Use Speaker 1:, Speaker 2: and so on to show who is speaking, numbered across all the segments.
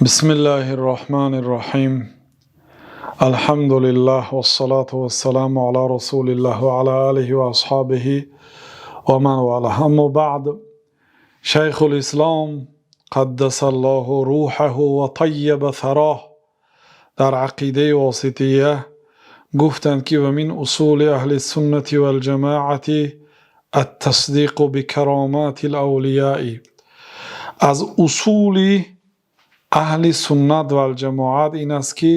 Speaker 1: Бисмиллаҳир Роҳманир Роҳим. Алҳамду лиллаҳи вассалоту вассаламу ала расулиллаҳи ва ала олиҳи ва асҳобиҳи ва ман валаҳ. Аммо баъд, Шайхул Ислом қаддасаллоҳу рӯҳаҳу ва таййаба сароҳ дар Ақидаи Восития гуфтанд, ки ва мин усули аҳлис суннати вал ҷамоати ат-тасдиқу бикароматил авлиё. Аз усули аҳли суннат вал ҷамоат ин аст, ки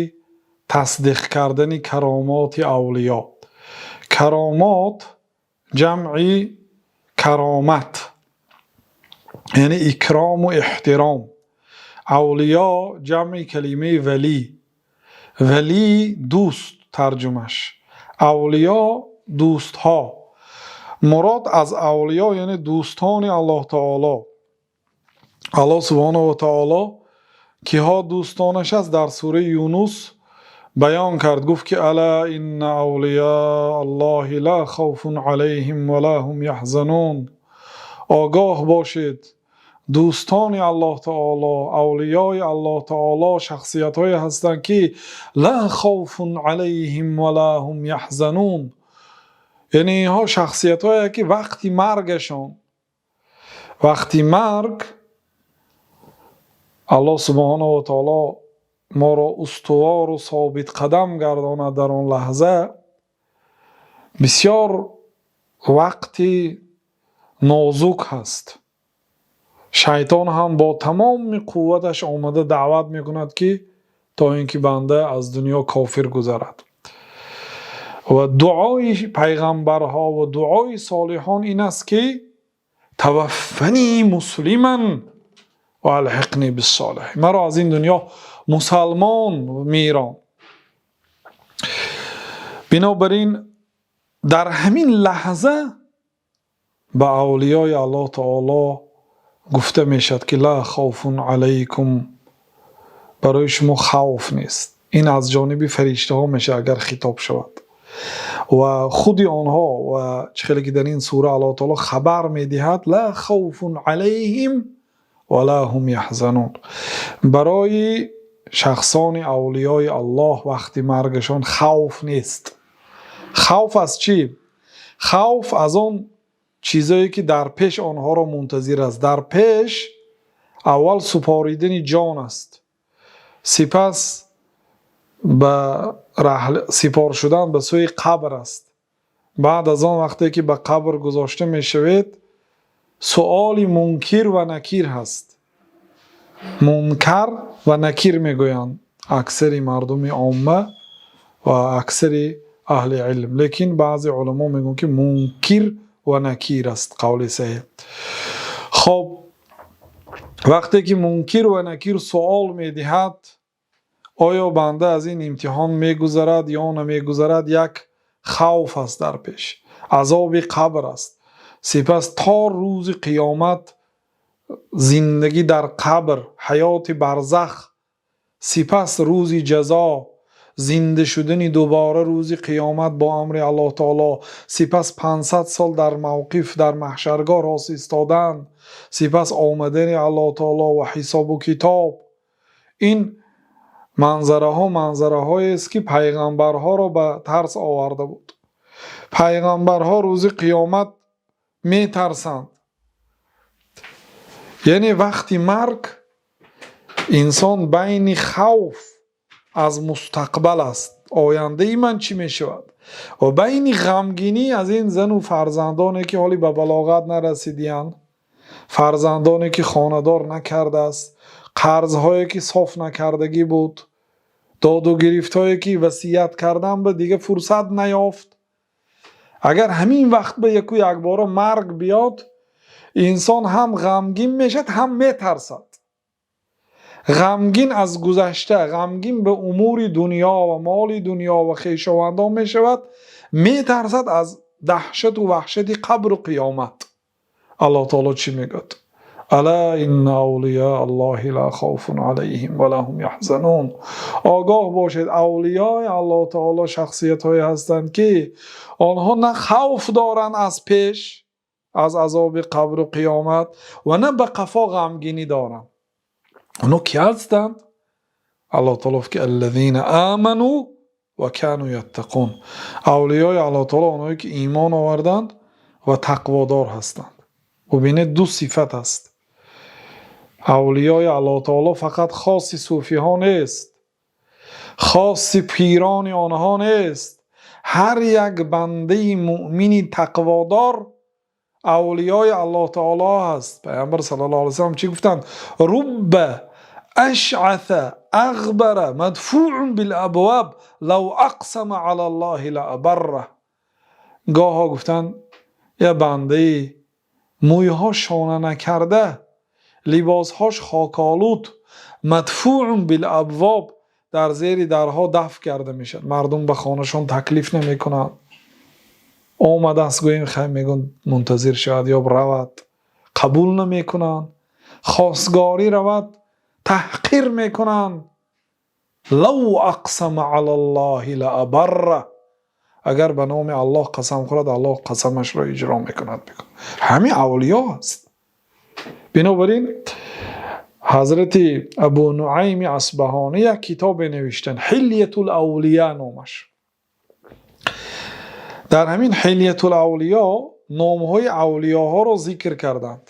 Speaker 1: тасдиқ кардани каромоти авлиё. Каромот ҷамъи каромат, яъне икрому эҳтиром. Авлиё ҷамъи калимаи валӣ, валӣ дӯст тарҷумаш, авлиё дӯстҳо. Мурод аз авлиё яъне дӯстони Аллоҳ таоло. Аллоҳ субҳонаҳу ва таоло киҳо дӯстонаш аст, дар сураи Юнус баён кард, гуфт ки: ألا إن أولياء الله لا خوف عليهم ولا هم يحزنون. Огоҳ бошед, дӯстони Аллоҳ таоло, авлиёи Аллоҳ таоло шахсиятҳое ҳастанд, ки لا خوف عليهم ولا هم يحزنون, яъне инҳо шахсиятҳое ки вақти маргашон, вақти марг, Аллоҳ субҳонаҳу ва таоло моро устувору собитқадам гардонад, дар он лаҳза бисёр вақти нозук ҳаст. Шайтон ҳам бо тамоми қувваташ омада даъват мекунад, ки то ин ки банда аз дунё кофир гузарад. Ва дуои пайғамбарҳо ва дуои солиҳон ин аст, ки توفني مسلما وألحقني بالصالحين, маро аз ин дунё мусалмон мирон. Бинобар ин дар ҳамин лаҳза ба авлиёи Аллоҳ таоло гуфта мешавад, ки لا خوف عليكم, барои шумо хавф нест. Ин аз ҷониби фариштаҳо мешавад, агар хитоб шавад, ва худи онҳо ва чӣ хеле ки дар ин сура Аллоҳ таоло хабар медиҳад: لا خوف عليهم ولا هم يحزنون. Барои шахсони авлиёи Аллоҳ вақти маргашон хавф нест. Хавф аз чӣ? Хавф аз он чизое ки дар пеш онҳоро мунтазир аст. Дар пеш аввал супоридани ҷон аст, сипас ба сипор шудан ба сӯи қабр аст. Баъд аз он, вақте ки ба қабр гузошта мешавед, суоли Мункир ва Накир ҳаст. Мункар ва Накир мегӯянд аксари мардуми омма ва аксари аҳли илм, лекин баъзе уламо мегӯянд, ки Мункир ва Накир аст қавли саҳеҳ. Хоб, вақте ки Мункир ва Накир суол медиҳад, оё банда аз ин имтиҳон мегузарад ё намегузарад, як хавф аст дар пеш, азоби қабр аст, сипас то рӯзи қиёмат зиндагӣ дар қабр, ҳаёти барзах, сипас рӯзи ҷазо, зинда шудани дубора рӯзи қиёмат бо амри Аллоҳ таоло, сипас 500 сол дар мавқиф, дар маҳшаргоҳ рост истодан, сипас омадани Аллоҳ таоло ва ҳисобу китоб. Ин манзараҳо манзараҳоест, ки пайғамбарҳоро ба тарс оварда буд. Пайғамбарҳо рӯзи қиёмат метарсанд. Яъне вақти марг инсон байни хавф аз мустақбал аст, ояндаи ман чӣ мешавад, ва байни ғамгинӣ аз ин зану фарзандоне, ки ҳоле ба балоғат нарасидиянд, фарзандоне, ки хонадор накардааст, қарзҳое, ки соф накардагӣ буд, доду гирифтҳое, ки васият кардан ба дига фурсат наёфт. Агар ҳамин вақт ба яку якбора марг биёд, инсон ҳам ғамгин мешавад, ҳам метарсад. Ғамгин аз гузашта, ғамгин ба умури дунё ва моли дунё ва хешовандон мешавад, метарсад аз даҳшату ваҳшати қабру қиёмат. Аллоҳ таоло чӣ мегӯяд? ألا إن أولياء الله لا خوف عليهم ولا هم يحزنون. Огоҳ бошед, авлиёи Аллоҳ таоло шахсиятҳое ҳастанд, ки онҳо на хавф доранд аз пеш, аз азоби қабру қиёмат, ва на ба қафо ғамгинӣ доранд. Онҳо кӣ ҳастанд? Аллоҳ таъоло ки аллазина аману ва кану яттақун. Авлиёи Аллоҳ таъоло онҳое ки имон оварданд ва тақводор ҳастанд. Бубинед, ду сифат аст. Авлиёи Аллоҳ таъоло фақат хоси сӯфиҳо нест, хоси пирони онҳо нест. Ҳар як бандаи мӯъмини тақводор авлиёи Аллоҳ таъоло аст. Паёмбар саллаллоҳу алайҳи васаллам чӣ гуфтанд? Рубба ашъаса ағбара мадфӯъун билабвоб лав ақсама алаллоҳи лаабарраҳ. Гоҳо гуфтанд, як бандаи мӯйҳо шона накарда, либосҳош хоколуд, мадфӯъун билабвоб, дар зери дарҳо дафн карда мешавад. Мардум ба хонашон таклиф намекунанд. Омадааст, гӯем, хай, мегӯянд, мунтазир шавад ё равад, қабул намекунанд. Хостгорӣ равад, таҳқир мекунанд. Лав ақсама алаллоҳи лаабарраҳ. Агар ба номи Аллоҳ қасам хӯрад, Аллоҳ қасамашро иҷро мекунад. Ҳамин авлиё аст. Бинобар ин ҳазрати Абу Нуайми Асбаҳонӣ як китобе навиштанд, Ҳилятул Авлия номаш. Дар ҳамин Ҳилятул Авлиё номҳои авлиёҳоро зикр карданд,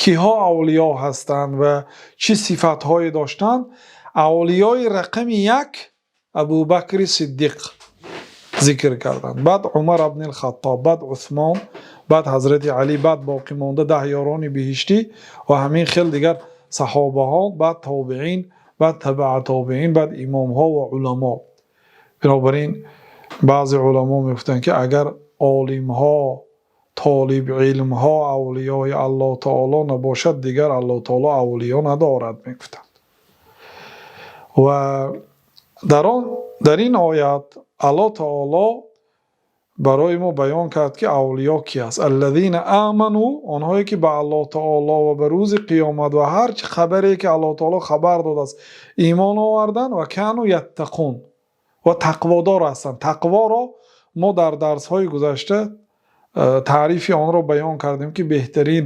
Speaker 1: киҳо авлиё ҳастанд ва чӣ сифатҳое доштанд. Авлиёи рақами як Абубакри Сиддиқ зикр карданд, баъд Умар ибни Хаттоб, баъд Усмон, баъд ҳазрати Алӣ, баъд боқимонда 10 ёрони биҳиштӣ ва ҳамин хел дигар саҳобаҳо, баъд тобеин, баъд табаа тобеин, баъд имомҳо ва уламо. Бинобар ин баъзе уламо мегуфтанд, ки агар олимҳо, толибилмҳо авлиёи Аллоҳ таоло набошад, дигар Аллоҳ таоло авлиё надорад, мегуфтанд. Ва дар ин оят Аллоҳ таоло барои мо баён кард, ки авлиё ки аст. Аллазина аману, онҳое ки ба Аллоҳ таоло ва ба рӯзи қиёмат ва ҳар чи хабаре ки Аллоҳ таоло хабар додааст имон оварданд, ва кану яттақун, ва тақводор ҳастанд. Тақворо мо дар дарсҳои гузашта таърифи онро баён кардем, ки беҳтарин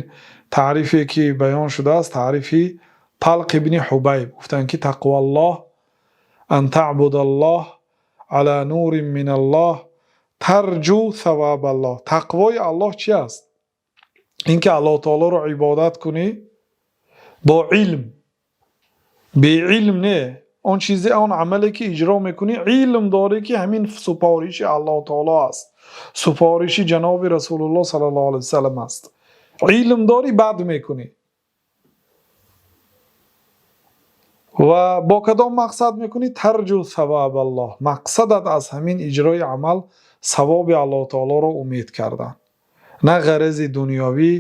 Speaker 1: таърифе ки баён шудааст, таърифи Талқ ибни Ҳубайб. Гуфтанд, ки тақваллоҳ ан таъбудаллоҳ ала нурин миналлоҳ тарҷу савобаллоҳ. Тақвои Аллоҳ чи аст? Ин ки Аллоҳ таолоро ибодат кунӣ бо илм, беилм не. Он чизе, он амале ки иҷро мекунӣ, илм дорӣ, ки ҳамин супориши Аллоҳ таоло аст, супориши ҷаноби Расулуллоҳ саллаллоҳу алайҳи васаллам аст. Илм дорӣ, баъд мекунӣ. Ва бо кадом мақсад мекунӣ? Тарҷу савобаллоҳ. Мақсадат аз ҳамин иҷрои амал савоби Аллоҳ таолоро умед кардан, на ғарази дунёвӣ,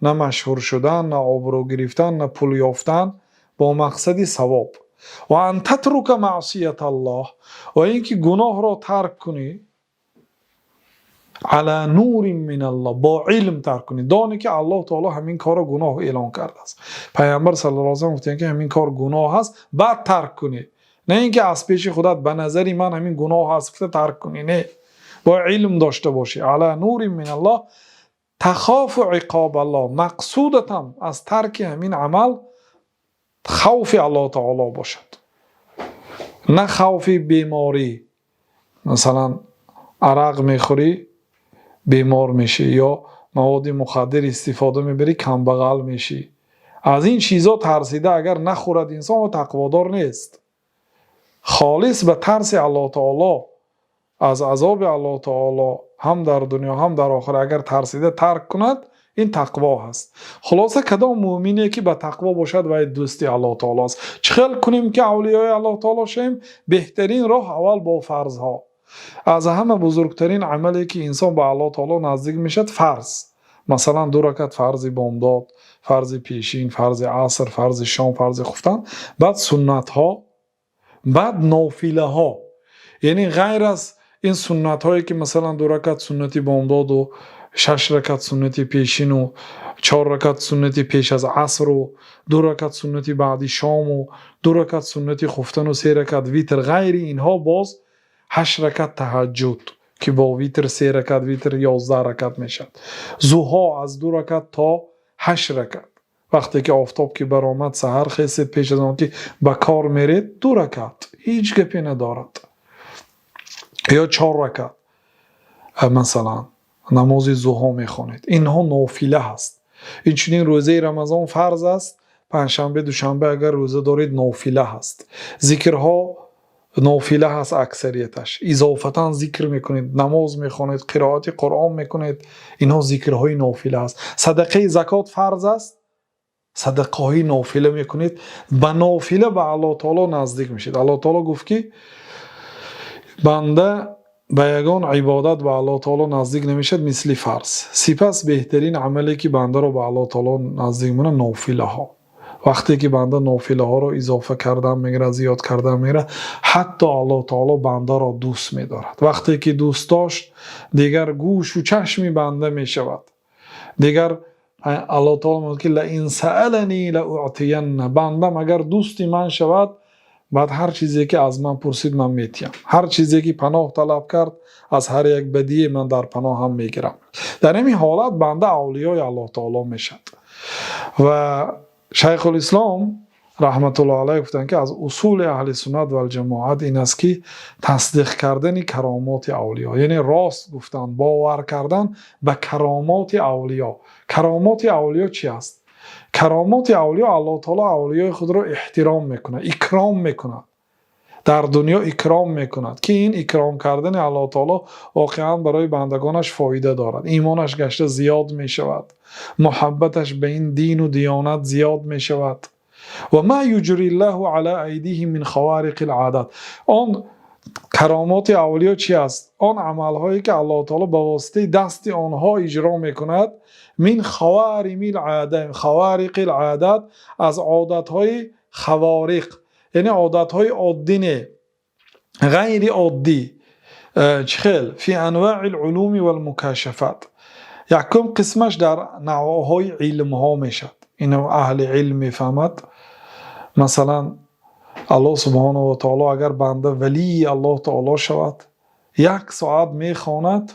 Speaker 1: на машҳур шудан, на обрӯ гирифтан, на пул ёфтан, бо мақсади савоб. Ва ан татрука маъсияталлоҳ, ва ин ки гуноҳро тарк кунӣ, ала нурин миналлоҳ, бо илм тарк кунӣ, доне ки Аллоҳ таоло ҳамин корро гуноҳ эълон кардааст. Паёмбар саллаллоҳу алайҳи васаллам гуфтанд, ки ҳамин кор гуноҳ аст, баъд тарк кунӣ, на ин ки аз пеши худат ба назари ман ҳамин гуноҳ аст гуфта тарк кунӣ. Не, бояд илм дошта бошӣ. Ала нурин миналлоҳ тахофу иқобаллоҳ. Мақсудатам аз тарки ҳамин амал хавфи Аллоҳ таоло бошад, на хавфи беморӣ. Масалан, арақ мехӯрӣ, бемор мешӣ, ё маводи мухаддир истифода мебарӣ, камбағал мешӣ. Аз ин чизо тарсида агар нахӯрад инсон, тақводор нест. Холис ба тарси Аллоҳ таоло, аз азоби Аллоҳ таоло ҳам дар дунё, ҳам дар охира агар тарсида тарк кунад, ин тақво ҳаст. Хулоса, кадом мӯъмине ки ба тақво бошад, вай дӯсти Аллоҳ таоло аст. Чӣ хел кунем, ки авлиёи Аллоҳ таоло шавем? Беҳтарин роҳ аввал бо фарзҳо. Аз ҳама бузургтарин амале ки инсон ба Аллоҳ таоло наздик мешавад, фарз. Масалан, ду ракат фарзи бомдод, фарзи пешин, фарзи аср, фарзи шом, фарзи хуфтан, баъд суннатҳо, баъд нофилаҳо. Яъне ғайр аз ин суннатҳое ки масалан ду ракат суннати бомдоду шаш ракат суннати пешину чор ракат суннати пеш аз асру ду ракат суннати баъди шому ду ракат суннати хуфтану се ракат витр, ғайри инҳо боз ҳашт ракат таҳаҷҷуд, ки бо витр, се ракат витр, 11 ракат мешавад, зуҳо аз ду ракат то ҳашт ракат. Вақте ки офтоб ки баромад, саҳар хестед, пеш аз он ки ба кор меред, ду ракат, ҳеҷ гапе надорад, ё чор ракат, масалан, намози зуҳр мехонед. Инҳо нофила ҳаст. Инчунин рӯзаи Рамазон фарз аст. Панҷшанбе, душанбе агар рӯза доред, нофила ҳаст. Зикрҳо нофила ҳаст, аксарияташ иловатан зикр мекунед, намоз мехонед, қироати Қуръон мекунед, инҳо зикрҳои нофила аст. Садақаи закот фарз аст, садақаҳои нофила мекунед, ба нофила ба Аллоҳи таъоло наздик мешавед. Аллоҳи таъоло гуфт, ки банда ба ягон ибодат ба Аллоҳи таъоло наздик намешавад мисли фарз. Сипас беҳтарин амале ки бандаро ба Аллоҳи таъоло наздик мекунад, нофилаҳо. Вақте ки банда нофилаҳоро илова кардан мегирад, зиёд кардан мегирад, ҳатто Аллоҳи таъоло бандаро дӯст медорад. Вақте ки дӯст дошт, дигар гӯшу чашми банда мешавад. Дигар Аллоҳи таъоло мегӯяд, ки لئن سألني لأعطينه. Бандам агар дӯсти ман шавад, баъд ҳар чизе ки аз ман пурсид, ман метиҳам, ҳар чизе ки паноҳ талаб кард, аз ҳар як бадие ман дар паноҳам мегирам. Дар ҳамин ҳолат банда авлиёи Аллоҳи таъоло мешавад. Ва Шайхулислом раҳматуллоҳи алайҳ гуфтанд, ки аз усули аҳли суннат вал ҷамоат ин аст, ки тасдиқ кардани каромоти авлиё, яъне рост гуфтан, бовар кардан ба каромоти авлиё. Каромоти авлиё чӣ аст? Каромоти авлиё: Аллоҳи таъоло авлиёи худро эҳтиром мекунад, икром мекунад, дар дунё икром мекунад, ки ин икром кардани Аллоҳи таъоло воқеан барои бандагонаш фоида дорад. Имонаш гашта зиёд мешавад, муҳаббаташ ба ин дину диёнат зиёд мешавад. وما يجري الله على أيديهم من خوارق العادات. Он каромоти авлиё чӣ аст? Он амалҳое ки Аллоҳи таъоло ба воситаи дасти онҳо иҷро мекунад, من خوارم العادة، خوارق العادات, аз одатҳои хавариқ, яъне одатҳои оддӣ не, ғайриоддӣ. Чӣ хел? في أنواع العلوم والمكاشفات. Якум қисмаш дар навъҳои илмҳо мешавад. Ино аҳли илм мефаҳмад. Масалан, Аллоҳ субҳонаҳу ва таъоло, агар банда валии Аллоҳ таъоло шавад, як соат мехонад,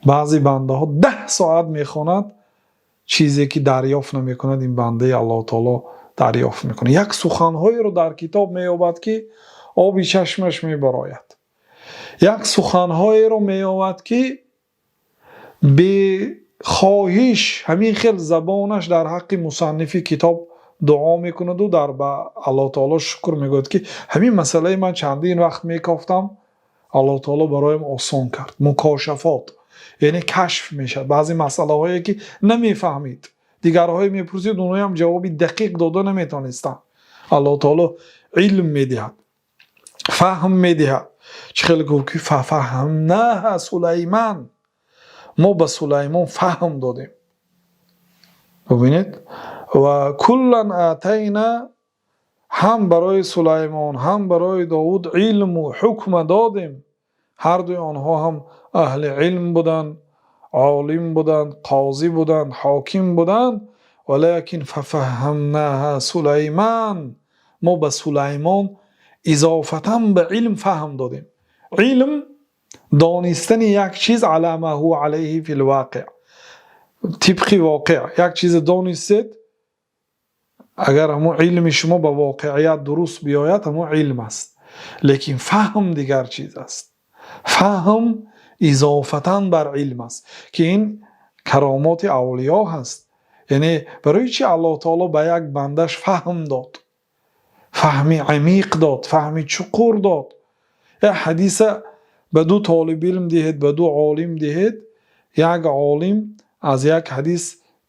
Speaker 1: баъзе бандаҳо 10 соат мехонад, чизе ки дарёфт намекунад, ин бандаи Аллоҳ таъоло дарёфт мекунад. Як суханҳоеро дар китоб меёбад, ки оби чашмаш мебарояд. Як суханҳоеро меёбад, ки бехоҳиш ҳамин хел забонаш дар ҳаққи мусаннифи китоб дуо мекунаду дар ба Аллоҳ таъоло шукр мегӯяд, ки ҳамин масъалаи ман чандин вақт мекофтам, Аллоҳ таъоло бароям осон кард. Мукошафот, яъне кашф мешавад баъзе масъалаҳое ки намефаҳмид, дигарҳое мепурсид, онҳоям ҷавоби дақиқ дода наметонистанд. Аллоҳ таъоло илм медиҳад, фаҳм медиҳад. Чӣ хеле гуфт, ки ففهمناها سليمان, мо ба Сулаймон фаҳм додем. Бубинед, وكلا آتينا, ҳам барои Сулаймон, ҳам барои Довуд илму ҳукма додем. Ҳардуи онҳо ҳам аҳли илм буданд, олим буданд, қозӣ буданд, ҳоким буданд. ولكن ففهمناها سليمان, мо ба Сулаймон изофатан ба илм фаҳм додем. Илм — донистани як чиз على ما هو عليه في الواقع, тибқи воқеъ як чизе донистед. Агар ҳамон илми шумо ба воқеият дуруст биёяд, ҳамон илм аст. Лекин фаҳм дигар чиз аст. Фаҳм изофатан бар илм аст, ки ин каромоти авлиё ҳаст. Яъне барои чи Аллоҳ таоло ба як бандаш фаҳм дод, фаҳми амиқ дод, фаҳми чуқур дод? Як ҳадиса ба ду толибилм диҳед, ба ду олим диҳед, як олим аз як ҳадис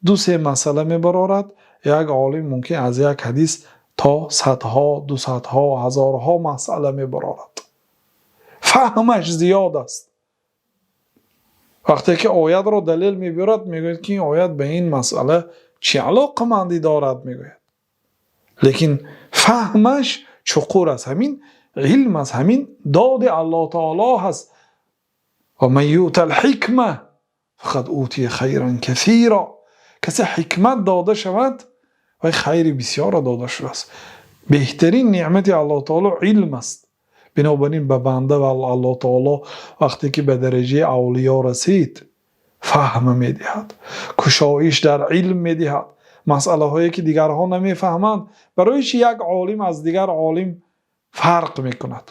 Speaker 1: ду се масъала мебарорад, як олим мумкин аз як ҳадис то садҳо, дусадҳо, ҳазорҳо масъала мебарорад. Фаҳмаш зиёд аст. Вақте ки оятро далел мебиёрад, мегӯяд, ки ин оят ба ин масъала чӣ алоқамандӣ дорад, мегӯяд. Лекин фаҳмаш чуқур аст. Ҳамин илм аст, ҳамин доди Аллоҳ таоло ҳаст. ومن يؤت الحكمة فقد أوتي خيرا كثيرا. Касе ҳикмат дода шавад, вай хайри бисёрро дода шудааст. Беҳтарин неъмати Аллоҳ таоло илм аст. Бинобар ин ба банда ва Аллоҳ таоло вақте ки ба дараҷаи авлиё расид, фаҳм медиҳад, кушоиш дар илм медиҳад. Масъалаҳое ки дигарҳо намефаҳманд. Барои чӣ як олим аз дигар олим фарқ мекунад?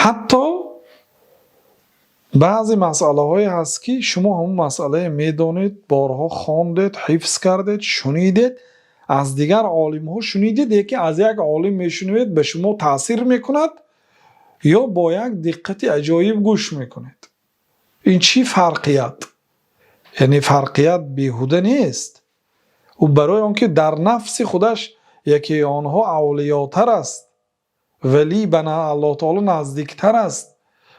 Speaker 1: Ҳатто баъзе масъалаҳое ҳаст, ки шумо ҳамон масъалае медонед, борҳо хондед, ҳифз кардед, шунидед, аз дигар олимҳо шунидед, яке аз як олим мешунавед, ба шумо таъсир мекунад ё бо як диққати аҷоиб гӯш мекунед. Ин чӣ фарқият? Яъне фарқият беҳуда нест. Ӯ барои он ки дар нафси худаш яке онҳо авлиётар аст, вале ба Аллоҳи таъоло наздиктар аст.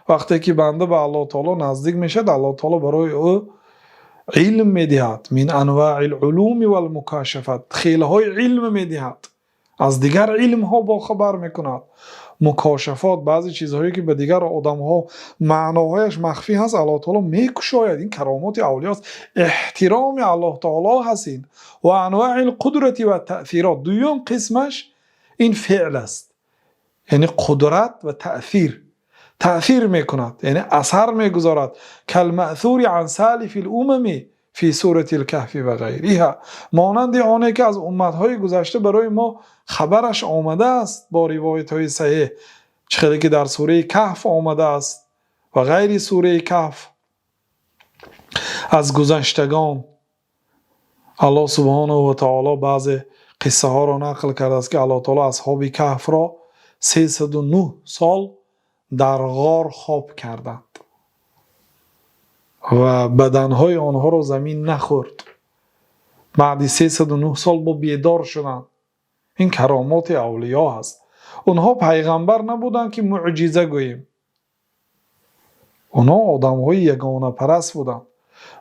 Speaker 1: Вақте ки банда ба Аллоҳи таъоло наздик мешавад, Аллоҳи таъоло барои ӯ илм медиҳад. Мин анвоил улуми вал мукошафот. Хелҳои илм медиҳад. Аз дигар илмҳо бохабар мекунад. Мукошафот, баъзе чизҳое ки ба дигар одамҳо маъноҳояш махфӣ ҳаст, Аллоҳи таъоло мекушояд. Ин каромоти авлиёст. Эҳтироми Аллоҳи таъоло ҳаст ин. Ва анвоил қудрат ва таъсирот. Дуюм қисмаш ин феъл аст. Яъне қудрат ва таъсир. Таъсир мекунад, яъне асар мегузорад. Калмаъсури ан солифил умам фи суратил Каҳф ва ғайриҳо. Монанди оне ки аз умматҳои гузашта барои мо хабараш омадааст бо ривоятҳои саҳеҳ, чӣ хеле ки дар сураи Каҳф омадааст ва ғайри сураи Каҳф аз гузаштагон Аллоҳ субҳонаҳу ва таъоло баъзе қиссаҳоро нақл кардааст, ки Аллоҳи таъоло асҳоби Каҳфро 309 сол дар ғор хоб карданд ва баданҳои онҳоро замин нахӯрд. Баъди 309 сол бо бедор шуданд. Ин каромоти авлиё ҳаст. Онҳо пайғамбар набуданд, ки мӯъҷиза гӯем. Онҳо одамҳои ягонапараст буданд.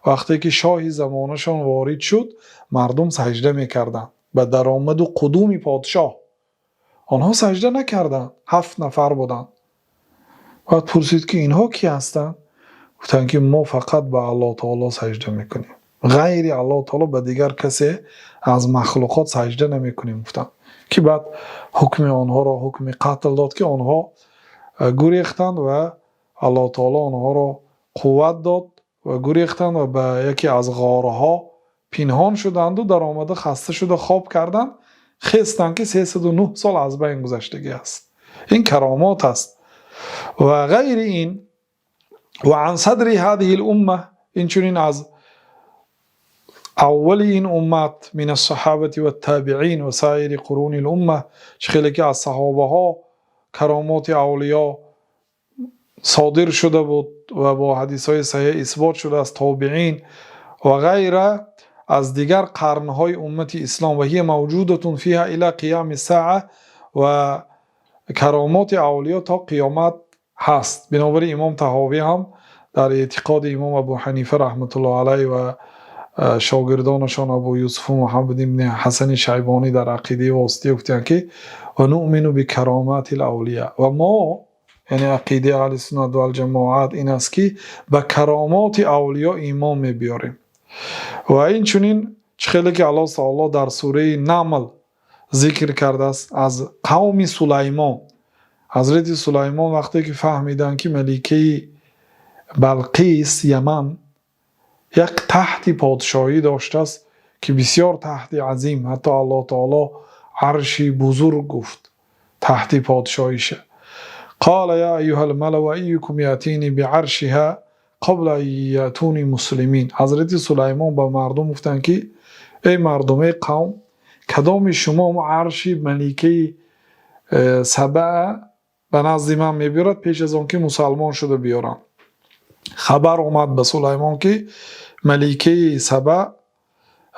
Speaker 1: Вақте ки шоҳи замонашон ворид шуд, мардум саҷда мекарданд ба даромаду қудуми подшоҳ. Онҳо саҷда накарданд, 7 нафар буданд. Баъд пурсид, ки инҳо кӣ ҳастанд? Гуфтанд, ки мо фақат ба Аллоҳи таъоло саҷда мекунем. Ғайри Аллоҳи таъоло ба дигар касе аз махлуқот саҷда намекунем, гуфтанд. Ки баъд ҳукми онҳоро ҳукми қатл дод, ки онҳо гурехтанд ва Аллоҳи таъоло онҳоро қувват дод ва гурехтанд ва ба яке аз ғорҳо пинҳон шуданд ва даромада хаста шуда хоб карданд. Хестанд, ки 309 сол аз байн гузаштагӣ аст. Ин каромот аст. Ва ғайри ин ва ан садри ҳазиҳил умма, инчунин аз аввали ин уммат мин ас-саҳобати ват-тобеин ва соири қурунил умма, чӣ хеле ки аз саҳобаҳо каромоти авлиё содир шуда буд ва бо ҳадисҳои саҳеҳ исбот шудааст, тобеин ва ғайра аз дигар қарнҳои уммати ислом, ва ҳия мавҷудатун фиҳа ила қиёми соа, ва каромоти авлиё то қиёмат ҳаст. Бинобар ин имом Таҳовӣ ҳам дар эътиқоди имом Абу Ҳанифа раҳматуллоҳи алайҳ ва шогирдонашон Абу Юсуф ва Муҳаммад ибни Ҳасани Шайбонӣ дар ақидаи Восития гуфтанд, ки ва нуъмину бикароматил авлиё, ва мо, яъне ақидаи аҳли суннат вал ҷамоат ин аст, ки ба каромоти авлиё имон мебиёрем. Ва инчунин чӣ хеле ки Аллоҳ таъоло дар сураи Намл зикр кардааст аз қавми Сулаймон. Ҳазрати Сулаймон вақте ки фаҳмиданд, ки маликаи Балқис Яман як тахти подшоҳӣ доштааст, ки бисёр тахти азим, ҳатто Аллоҳ таъоло арши бузург гуфт тахти подшоҳиша. Қола ё айюҳал малау айюкум яътини биаршиҳа қабла ан яътуни муслимин. Ҳазрати Сулаймон ба мардум гуфтанд, ки эй мардум, эй қавм, кадоми шумо арши маликаи Сабаа ба назди ман мебиёрад пеш аз он ки мусалмон шуда биёрам? Хабар омад ба Сулаймон, ки маликаи Саба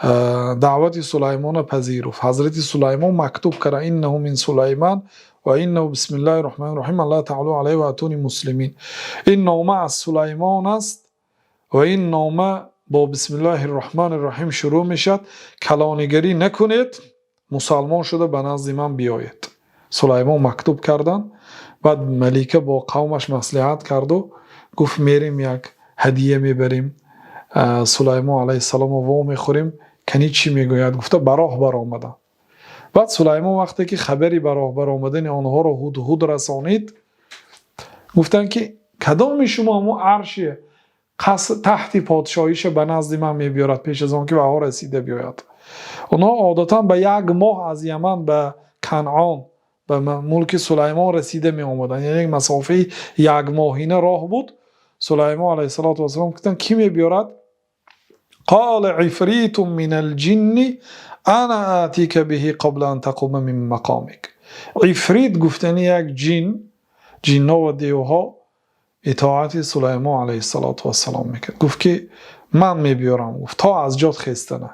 Speaker 1: даъвати Сулаймонро пазируфт. Ҳазрати Сулаймон мактуб кард: иннаҳу мин Сулайман ва иннаҳу бисмиллаҳи роҳмани роҳим ан ла таълу алайя ва атуни муслимин. Ин нома аз Сулаймон аст ва ин нома бо бисмиллаҳи роҳмани роҳим шурӯъ мешавад. Калонигарӣ накунед, мусалмон шуда ба назди ман биёед. Сулаймон мактуб карданд. Баъд малика бо қавмаш маслиҳат карду гуфт: мерем, як ҳадия мебарем, Сулаймон алайҳиссаломро во мехӯрем, кани чӣ мегӯяд, гуфта ба роҳ баромаданд. Баъд Сулаймон вақте ки хабари ба роҳ баромадани онҳоро Ҳудҳуд расонид, гуфтанд, ки кадоми шумо ҳамун арши Қаср, тахти подшоҳиша ба назди ман мебиёрад, пеш аз он ки ваҳо расида биёяд. Онҳо одатан ба як моҳ аз Яман ба Канъон, ба мулки Сулаймон расида меомаданд. Яъне як масофаи якмоҳина роҳ буд. Сулаймон алайҳиссалоту вассалом гуфтанд: «Кӣ мебиёрад?» قال عفريت من الجن أنا آتيك به قبل أن تقوم من مقامك. Ифрит гуфтани як ҷин, ҷинно ва девҳо итоати Сулаймон алайҳиссалоту вассалом мекард. Гуфт ки ман мебиёрам, гуфт, то аз ҷот хестана.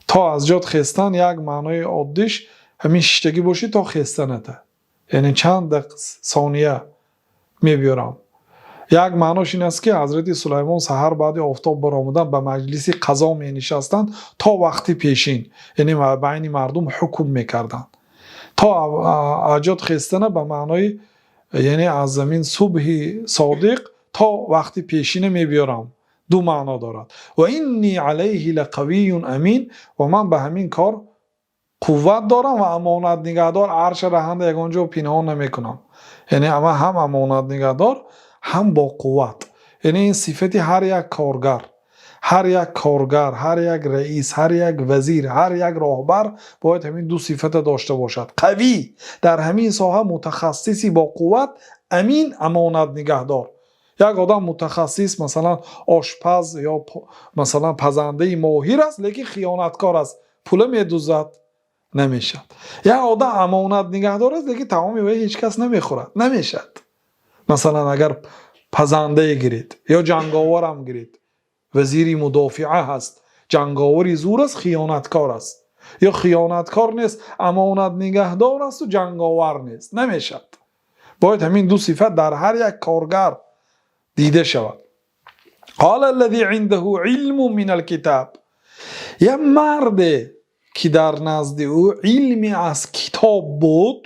Speaker 1: То аз ҷот хестан як маънои оддиш ҳамин шиштагӣ бошӣ то хестаната, яъне чанд сония мебиёрам. Як маънош ин аст, ки ҳазрати Сулаймон саҳар баъди офтоб баромадан ба маҷлиси қазо менишастанд то вақти пешин, яъне байни мардум ҳукм мекарданд. То аз ҷот хестана ба маънои, яъне аз замин субҳи содиқ то вақти пешина мебиёрам, ду маъно дорад. وإني عليه لقوي أمين, ва ман ба ҳамин кор қувват дорам ва амонат нигаҳдор, арша раҳанда ягон ҷо пинҳон намекунам. Яъне ман ҳам амонат нигаҳдор, ҳам бо қувват. Яъне ин сифати ҳар як коргар, ҳар як коргар, ҳар як раис, ҳар як вазир, ҳар як роҳбар бояд ҳамин ду сифата дошта бошад: қавӣ, дар ҳамин соҳа мутахассиси бо қувват, амин, амонат нигаҳдор. Як одам мутахассис, масалан ошпаз ё масалан пазандаи моҳир аст, лекин хиёнаткор аст, пула медузад, намешавад. Як одам амонат нигаҳдор аст, лекин таоми вай ҳеҷ кас намехӯрад, намешавад. Масалан, агар пазандае гиред ё ҷанговарам гиред, вазири мудофиа ҳаст, ҷанговари зур аст, хиёнаткор аст, ё хиёнаткор нест, амонат нигаҳдор асту ҷанговар нест, намешавад. Бояд ҳамин ду сифат дар ҳар як коргар дида шавад. قال الذي عنده علم من الكتاب, як марде ки дар назди ӯ илме аз китоб буд,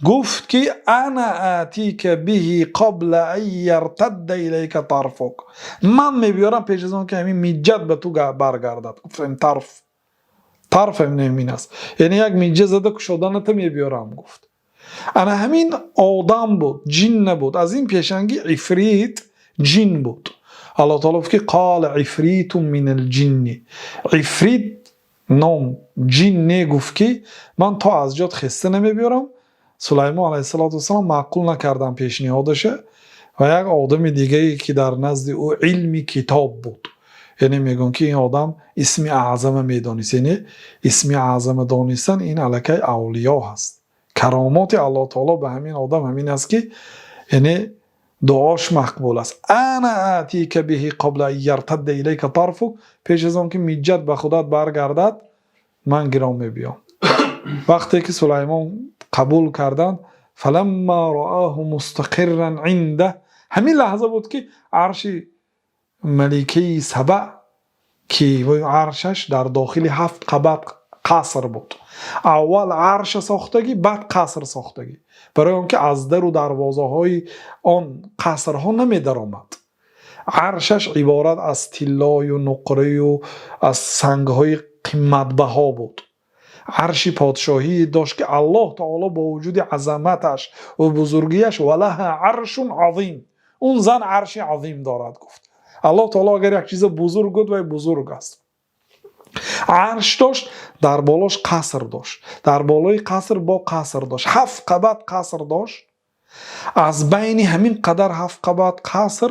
Speaker 1: гуфт ки أنا آتيك به قبل أن يرتد إليك طرفك, ман мебиёрам пеш аз он ки ҳамин миҷҷат ба ту баргардад. Гуфтем, тарф, тарф ҳамин аст, яъне як миҷҷа зада кушоданата мебиёрам, гуфт. Ана ҳамин одам буд, ҷин набуд. Аз ин пешанги ифрит ҷин буд. Аллоҳ таоло гуфт ки قال عفريت من الجن, ифрит ном ҷинне гуфт ки ман то аз ҷот хеста намебиёрам. Сулаймон алайҳиссалоту вассалом маъқул накардам пешниҳодаша ва як одами дигае ки дар назди ӯ илми китоб буд, яъне мегӯям ки ин одам исми аъзама медонист. Яъне исми аъзама донистан ин аллакай авлиё ҳаст. Каромоти Аллоҳ таоло ба ҳамин одам ҳамин аст, ки яъне дуош мақбул аст. أنا آتيك به قبل أن يرتد إليك طرفك, пеш аз он ки миҷҷат ба худат баргардад, ман гиром мебиём. Вақте ки Сулаймон қабул карданд, فلما رآه مستقرا عنده, ҳамин лаҳза буд ки арши маликаи Саба, ки аршаш дар дохили ҳафт қабат қаср буд. Аввал арша сохтагӣ, баъд қаср сохтагӣ, барои он ки аз дару дарвозаҳои он қасрҳо намедаромад. Аршаш иборат аз тиллою нуқраю аз сангҳои қиматбаҳо буд. Арши подшоҳие дошт, ки Аллоҳ таоло бо вуҷуди азаматаш ва бузургияш ولها عرش عظيم, он зан арши азим дорад, гуфт. Аллоҳ таоло агар як чиза бузург гуфт, вай бузург аст. Арш дошт, дар болош қаср дошт, дар болои қаср бо қаср дошт, ҳафт қабат қаср дошт. Аз байни ҳамин қадар ҳафт қабат қаср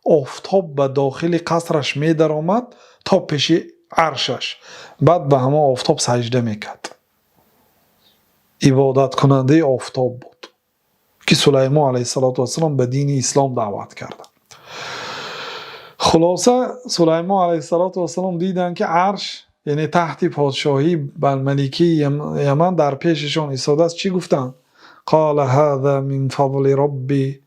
Speaker 1: офтоб ба дохили қасраш медаромад то пеши аршаш, баъд ба ҳамон офтоб саҷда мекард. Ибодаткунандаи офтоб буд, ки Сулаймон алайҳиссалоту вассалом ба дини ислом даъват карданд. Хулоса, Сулаймон алайҳиссалоту вассалом диданд, ки арш, яъне тахти подшоҳӣ ба маликаи Яман дар пешашон истодааст. Чӣ гуфтанд? قال هذا من فضل ربي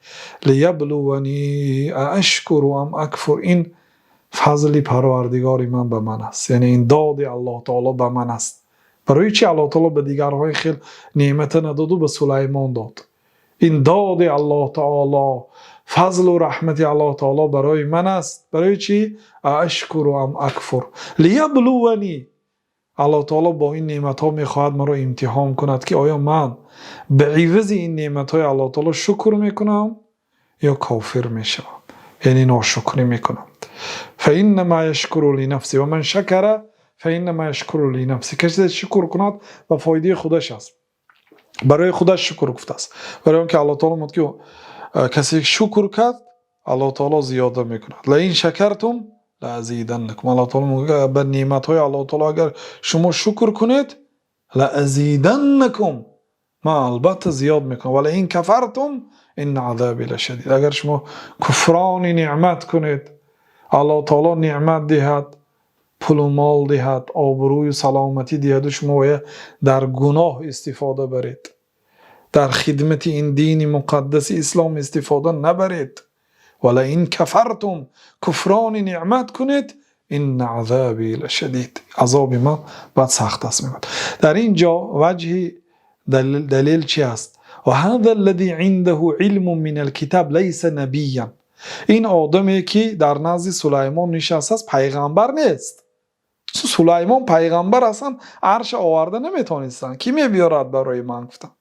Speaker 1: ليبلوني أأشكر أم أكفر, ин фазли Парвардигори ман ба ман аст, яъне ин доди Аллоҳ таоло ба ман аст. Барои чи Аллоҳ таоло ба дигарҳои хел неъмата надоду ба Сулаймон дод? Ин доди Аллоҳ таоло, фазлу раҳмати Аллоҳ таоло барои ман аст. Барои чӣ? أأشكر أم أكفر ليبلوني, Аллоҳ таоло бо ин неъматҳо мехоҳад маро имтиҳон кунад, ки оё ман ба ивази ин неъматҳои Аллоҳ таоло шукр мекунам ё кофир мешавам. Яъне ношукрӣ мекунад. فإنما يشكر لنفسه ومن شكر فإنما يشكر لنفسه. Касе шукр кунад, ба фоидаи худаш аст, барои худаш шукр гуфтааст, барои он ки Аллоҳ таоло мегӯяд, ки касе шукр кард, Аллоҳ таоло зиёда мекунад. لئن شكرتم لأزيدنكم. Аллоҳ таоло мегӯяд, ба неъматҳои Аллоҳ таоло агар шумо шукр кунед, لأزيدنكم, ман албатта зиёд мекунам. ولئن كفرتم إن عذابي لشديد. Агар шумо куфрони неъмат кунед, Аллоҳ таоло неъмат диҳад, пулу мол диҳад, обрӯю саломатӣ диҳаду шумо оя дар гуноҳ истифода баред, дар хидмати ин дини муқаддаси ислом истифода набаред, ولئن كفرتم, куфрони неъмат кунед, إن عذابي لشديد, азоби ман бад сахт аст, мегӯяд. Дар ин ҷо ваҷҳи далел чи аст? وهذا الذي عنده علم من الكتاب ليس نبيا. Ин одаме ки дар назди Сулаймон нишастааст, пайғамбар нест. Сулаймон пайғамбар ҳастанд, арша оварда наметонистанд. Кӣ мебиёрад барои ман, гуфтанд.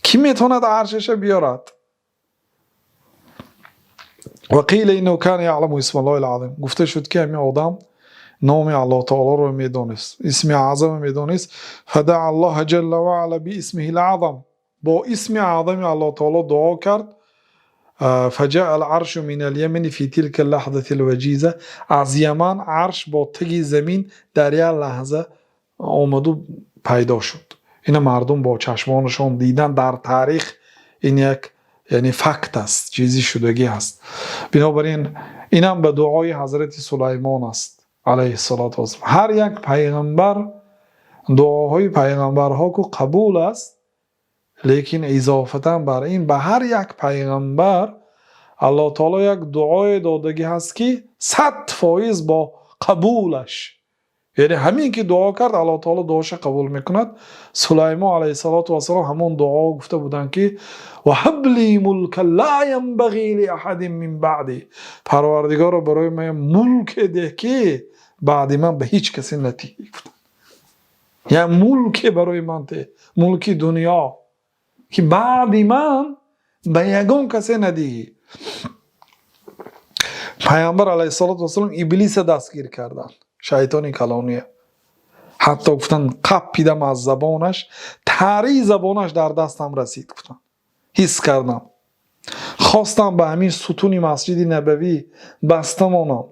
Speaker 1: Кӣ метавонад аршаша биёрад? وقيل إنه كان يعلم اسم الله العظيم. Гуфта шуд, ки ҳамин одам номи Аллоҳ таолоро медонист, исми аъзама медонист. فدعا الله جل وعلا باسمه الأعظم. Бо исми аъзами Аллоҳ таоло дуо кард. فجاء العرش من اليمن في تلك اللحظة الوجيزة. Аз Яман арш бо таги замин дар як лаҳза омаду пайдо шуд. Ина мардум бо чашмонашон дидан. Дар таърих ин як, яъне, факт аст, чизи шудагӣ аст. Бинобар ин инам ба дуои ҳазрати Сулаймон аст, عليه الصلاة والسلام. Ҳар як пайғамбар, дуоҳои пайғамбарҳо ку қабул аст, лекин изофатан бар ин ба ҳар як пайғамбар Аллоҳ таоло як дуое додагӣ ҳаст, ки 100% бо қабулаш, яъне ҳамин ки дуо кард, Аллоҳ таоло дуоша қабул мекунад. Сулаймон عليه الصلاة والسلام ҳамон дуо гуфта буданд, ки وهب لي ملكا لا ينبغي لأحد من بعدي. Парвардигоро, барои ман мулке деҳ, ки баъди ман ба ҳеҷ касе натиҳӣ, гуфтанд. Як мулке барои ман деҳ, мулки дунё, ки баъди ман ба ягон касе надиҳӣ. Пайғамбар عليه الصلاة والسلام Иблиса дастгир карданд, шайтони калония. Ҳатто гуфтанд, қаппидам аз забонаш, тари забонаш дар дастам расид, гуфтанд, ҳис кардам, хостам ба ҳамин сутуни Масҷиди Набавӣ баста монам,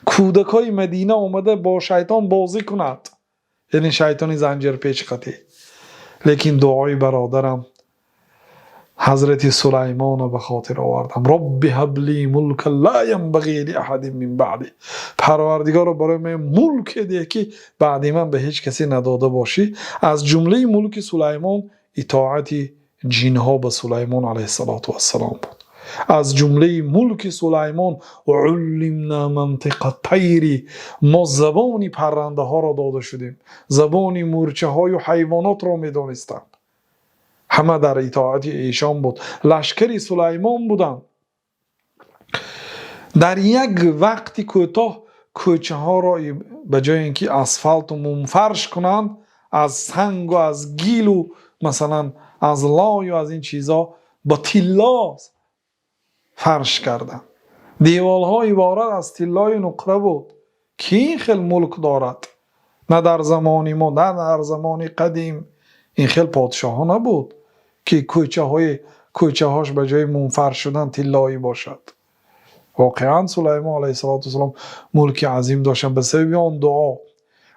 Speaker 1: кӯдакҳои Мадина омада бо шайтон бозӣ кунад, яъне шайтони занҷирпечқатӣ. Лекин дуои бародарам ҳазрати Сулаймонро ба хотир овардам: رب هب لي ملكا لا ينبغي لأحد من بعدي. Парвардигоро, барои ман мулке деҳ, ки баъди ман ба ҳеҷ касе надода бошӣ. Аз ҷумлаи мулки Сулаймон итоати ҷинҳо ба Сулаймон عليه الصلاة والسلام буд. Аз ҷумлаи мулки Сулаймон علمنا منطق الطير. Мо забони паррандаҳоро дода шудем, забони мӯрчаҳою ҳайвонотро медонистанд. Ҳама дар итоати эшон буд, лашкари Сулаймон буданд. Дар як вақти кӯтоҳ кӯчаҳоро ба ҷои ин ки асфалту мумфарш кунанд, аз сангу аз гилу, масалан, аз лою аз ин чизо бо тилло фарш карданд. Деволҳо иборат аз тиллою нуқра буд. Кӣ ин хел мулк дорад? На дар замони мо, на дар замони қадим ин хел подшоҳҳо набуд, ки кӯчаҳои кӯчаҳош ба ҷои мумфарш шудан тиллоӣ бошад. Воқеан, Сулаймон عليه الصلاة والسلام мулки азим доштанд ба сабаби он дуо.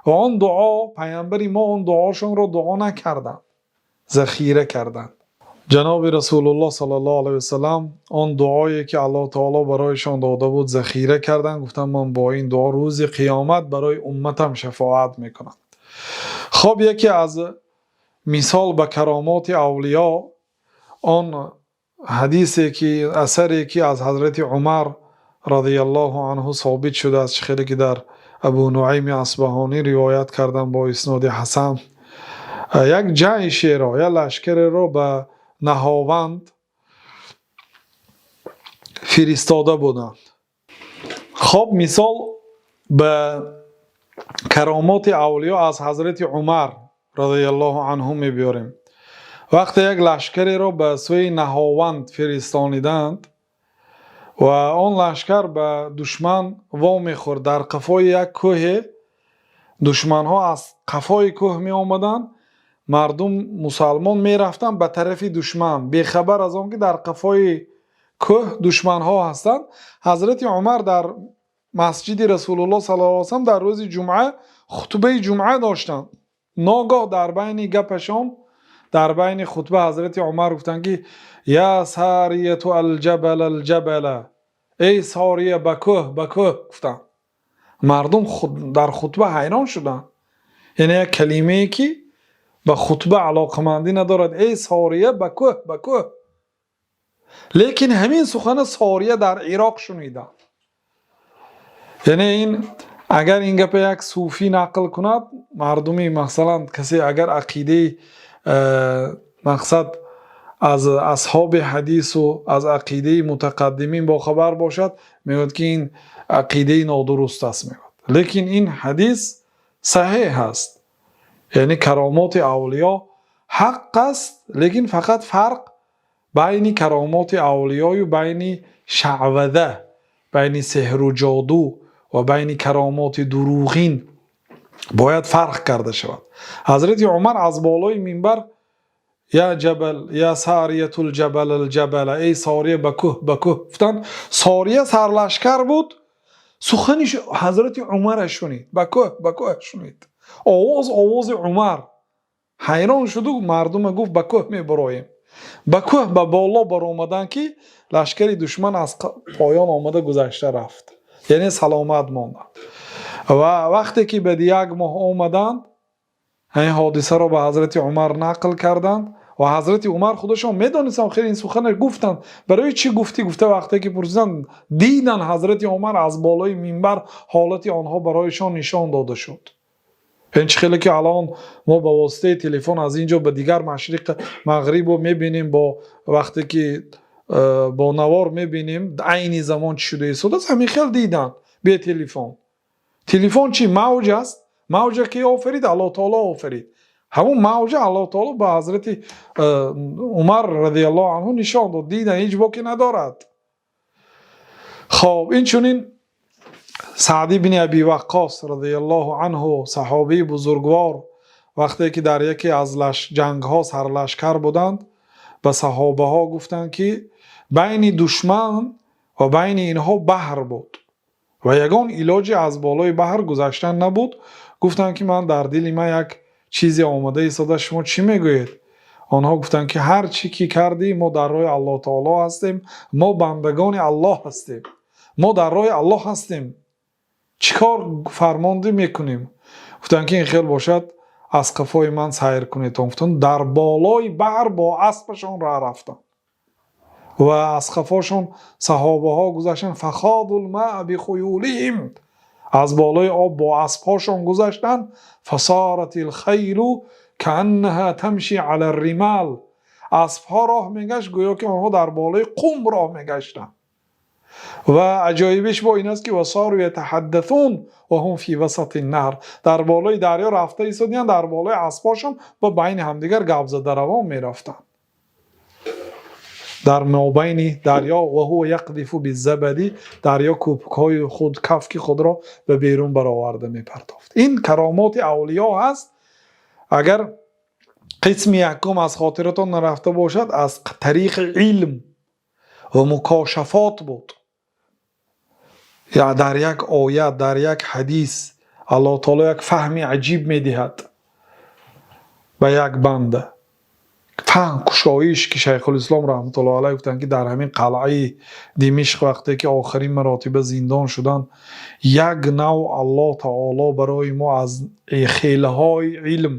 Speaker 1: Ва он дуо, пайғамбари мо он дуошонро дуо накарданд, захира карданд. Ҷаноби Расулуллоҳ صلى الله عليه وسلم он дуое ки Аллоҳ таоло барояшон дода буд, захира карданд. Гуфтанд, ман бо ин дуо рӯзи қиёмат барои умматам шафоат мекунам. Хоб, яке аз мисол ба каромоти авлиё он ҳадисе ки, асаре ки аз ҳазрати Умар رضي الله عنه собит шудааст, чӣ хеле ки дар Абу Нуайми Асбаҳонӣ ривоят карданд бо исноди ҳасан. Як ҷайшеро, як лашкареро ба Наҳованд фиристода буданд. Хоб, мисол ба каромоти авлиё аз ҳазрати Умар رضي الله عنه мебиёрем. Вақте як лашкареро ба сӯи Наҳованд фиристониданд. Ва он лашкар ба душман вомехӯрд дар қафои як кӯҳе. Душманҳо аз қафои кӯҳ меомаданд, мардум мусалмон мерафтанд ба тарафи душман, бехабар аз он ки дар қафои кӯҳ душманҳо ҳастанд. Ҳазрати Умар дар масҷиди Расулуллоҳ саллаллоҳу алайҳи васаллам дар рӯзи ҷумъа хутбаи ҷумъа доштанд. Ногоҳ дар байни гапашон, дар байни хутба, ҳазрати Умар гуфтанд ки: «Я Сарияту, алҷабал, алҷабала», эй Сория, ба кӯҳ, ба кӯҳ, гуфтанд. Мардум дар хутба ҳайрон шуданд. Яъне як калимае ки ба хутба алоқамандӣ надорад: «Эй Сория, ба кӯҳ, ба кӯҳ». Лекин ҳамин сухана Сория дар Ироқ шуниданд. Яъне ин агар ин гапа як суфӣ нақл кунад, мардуми, масалан, касе агар ақидаи мақсад аз асҳоби ҳадису аз ақидаи мутақаддимин бохабар бошад, мегӯяд ки ин ақидаи нодуруст аст, мегӯяд. Лекин ин ҳадис саҳеҳ аст, яъне каромоти авлиё ҳақ аст. Лекин фақат фарқ байни каромоти авлиёю байни шаъвада, байни сеҳру ҷоду ва байни каромоти дурӯғин бояд фарқ карда шавад. Ҳазрати Умар аз болои минбар: «Я ҷабал, я Сариятул ҷабал, алҷабала», эй Сория, ба кӯҳ, ба кӯҳ, гуфтанд. Сория сарлашкар буд, сухани ҳазрати Умара шунид, ба кӯҳ, ба кӯҳ шунид. Овоз овози Умар. Ҳайрон шуду мардума гуфт: «Ба кӯҳ мебароем, ба кӯҳ». Ба боло баромаданд ки лашкари душман аз поён омада гузашта рафт, яъне саломат монданд. Ва вақте ки баъди як моҳ омаданд, ҳамин ҳодисаро ба ҳазрати Умар нақл карданд ва ҳазрати Умар худашон медонистанд, хеле ин сухана гуфтанд. Барои чӣ гуфтӣ, гуфта вақте ки пурсиданд, дидан ҳазрати Умар аз болои минбар ҳолати онҳо барояшон нишон дода шуд. Ин чӣ хеле ки алон мо ба воситаи телефон аз ин ҷо ба дигар машриқ мағрибо мебинем, бо вақте ки бо навор мебинем айни замон чӣ шуда истодааст, ҳамин хел диданд бе телефон. Телефон чӣ? Мавҷ аст. Мавҷа ки офарид? Аллоҳ таоло офарид. Ҳамун мавҷа Аллоҳ таоло ба ҳазрати Умар разияллоҳу анҳу нишон дод, дидан, ҳеҷ боке надорад. Хоб, инчунин Саъд ибни Аби Ваққос разияллоҳу анҳу, саҳобии бузургвор, вақте ки дар яке аз ҷангҳо сарлашкар буданд, ба саҳобаҳо гуфтанд ки байни душман ва байни инҳо баҳр буд ва ягон илоҷе аз болои баҳр гузаштан набуд. Гуфтанд ки ман дар дили ман як чизе омода истода, шумо чӣ мегӯед? Онҳо гуфтанд ки ҳар чӣ ки кардӣ, мо дар роҳи Аллоҳ таоло ҳастем, мо бандагони Аллоҳ ҳастем, мо дар роҳи Аллоҳ ҳастем, чӣ кор фармондӣ, мекунем. Гуфтанд ки ин хел бошад, аз қафои ман сайр кунед. Гуфтанд, дар болои баҳр бо аспашон роҳ рафтанд ва аз қафошон саҳобаҳо гузаштанд. فخاضوا الماء بخيولهم, аз болои об бо аспҳошон гузаштанд. فصارت الخيل كأنها تمشي على الرمال, аспҳо роҳ мегашт, гӯё ки онҳо дар болои қум роҳ мегаштанд. Ва аҷоибиш бо ин аст ки وصاروا يتحدثون وهم في وسط النهر, дар болои дарё рафта истодиянд, дар болои аспҳошон ба байни ҳамдигар гап зада равон мерафтанд дар мобайни дарё. وهو يقذف بالزبد, дарё кӯпукҳои худ, кафки худро ба берун бароварда мепартофт. Ин каромоти авлиё ҳаст. Агар қисми якум аз хотиратон нарафта бошад, аз тариқи илм ва мукошафот буд. Дар як оят, дар як ҳадис Аллоҳ таоло як фаҳми аҷиб медиҳад ба як банда, фаҳм, кушоиш, ки Шайхулислом раҳматуллоҳ алайҳ гуфтанд ки дар ҳамин қалъаи Димишқ, вақте ки охирин маротиба зиндон шуданд, як нав Аллоҳ таоло барои мо аз хелҳои илм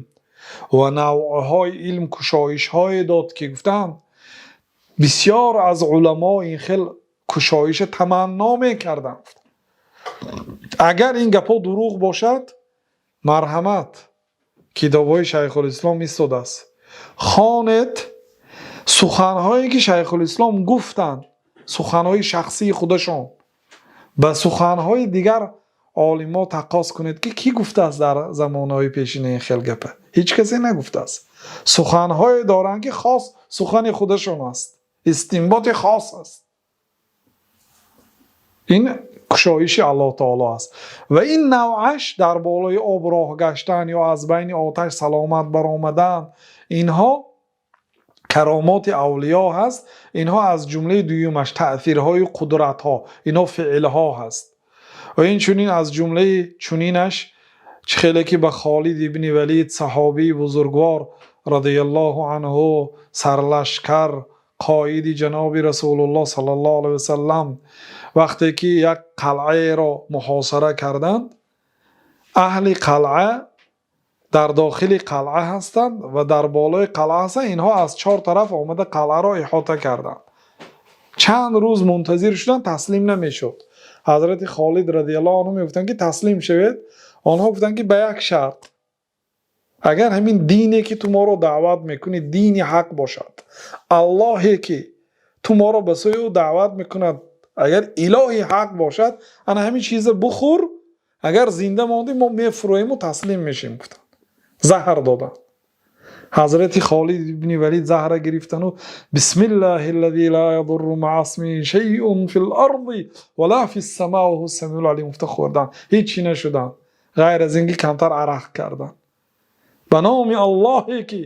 Speaker 1: ва навъҳои илм кушоишҳое дод ки, гуфтанд, бисёр аз уламо ин хел кушоиша таманно мекарданд. Агар ин гапҳо дурӯғ бошад, марҳамат, китобҳои Шайхулислом истодааст, хонед. Суханҳое ки Шайхулислом гуфтанд, суханҳои шахсии худашон, ба суханҳои дигар олимҳо таққос кунед ки кӣ гуфтааст дар замонҳои пешина ин хел гапа? Ҳеҷ касе нагуфтааст. Суханҳое доранд ки хос сухани худашон аст, истинботи хос аст. Ин кушоиши Аллоҳ таоло аст ва ин навъаш дар болои об роҳ гаштан ё аз байни оташ саломат баромадан, инҳо каромоти авлиё ҳаст. Инҳо аз ҷумлаи дуюмаш таъсирҳои қудратҳо, инҳо феълҳо ҳаст. Ва инчунин аз ҷумлаи чунинаш, чӣ хеле ки ба Холид ибни Валид, саҳобии бузургвор радиаллоҳу анҳу, сарлашкар, қоиди ҷаноби Расулуллоҳ саллаллоҳу алайҳи васаллам, вақте ки як қалъаеро муҳосира карданд, аҳли қалъа дар дохили қалъа ҳастанд ва дар болои қалъа ҳастанд. Инҳо аз чор тараф омада қалъаро иҳота карданд. Чанд рӯз мунтазир шуданд, таслим намешуд. Ҳазрати Холид радиаллоҳу анҳу мегуфтанд, ки таслим шавед. Онҳо гуфтанд, ки ба як шарт: агар ҳамин дине, ки ту моро даъват мекунӣ, дини ҳақ бошад, Аллоҳе ки ту моро ба сӯи ӯ даъват мекунад, агар илоҳи ҳақ бошад, ана ҳамин чиза бухӯр, агар зинда мондӣ, мо мефурӯему таслим мешем, гуфтанд. Заҳр доданд. Ҳазрати Холид ибни Валид заҳра гирифтану "Бисмиллаҳи аллази ла ядурру маа исмиҳи шайъун фил арзи ва ла фис самаа ва ҳува самиул алим" гуфта хӯрданд. Ҳеҷ чӣ нашуданд, ғайр аз ин ки камтар арақ карданд. Ба номи Аллоҳе ки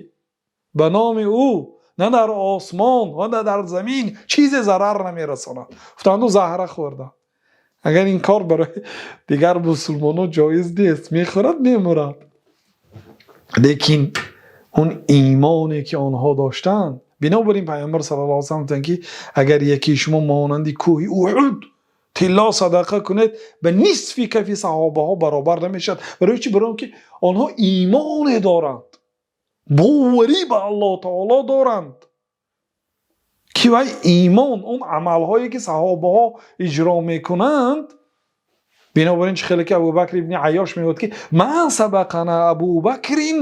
Speaker 1: ба номи ӯ на дар осмон ва на дар замин чизе зарар намерасонад, гуфтанду заҳра хӯрданд. Агар ин кор барои дигар мусулмонон ҷоиз нест, мехӯрад, мемурад. Лекин он имоне ки онҳо доштанд, бинобар ин Пайғамбар саллаллоҳу алайҳи васаллам гуфтанд, ки агар якии шумо монанди кӯҳи Уҳуд тилло садақа кунед, ба нисфи кафи саҳобаҳо баробар намешавад. Барои чӣ? Барои он ки онҳо имоне доранд, боварӣ ба Аллоҳ таоло доранд, ки вай имон, он амалҳое ки саҳобаҳо иҷро мекунанд. Бинобар ин, чӣ хеле ки Абубакр ибни Айёш мегӯяд, ки "Ма сабақана Абубакрин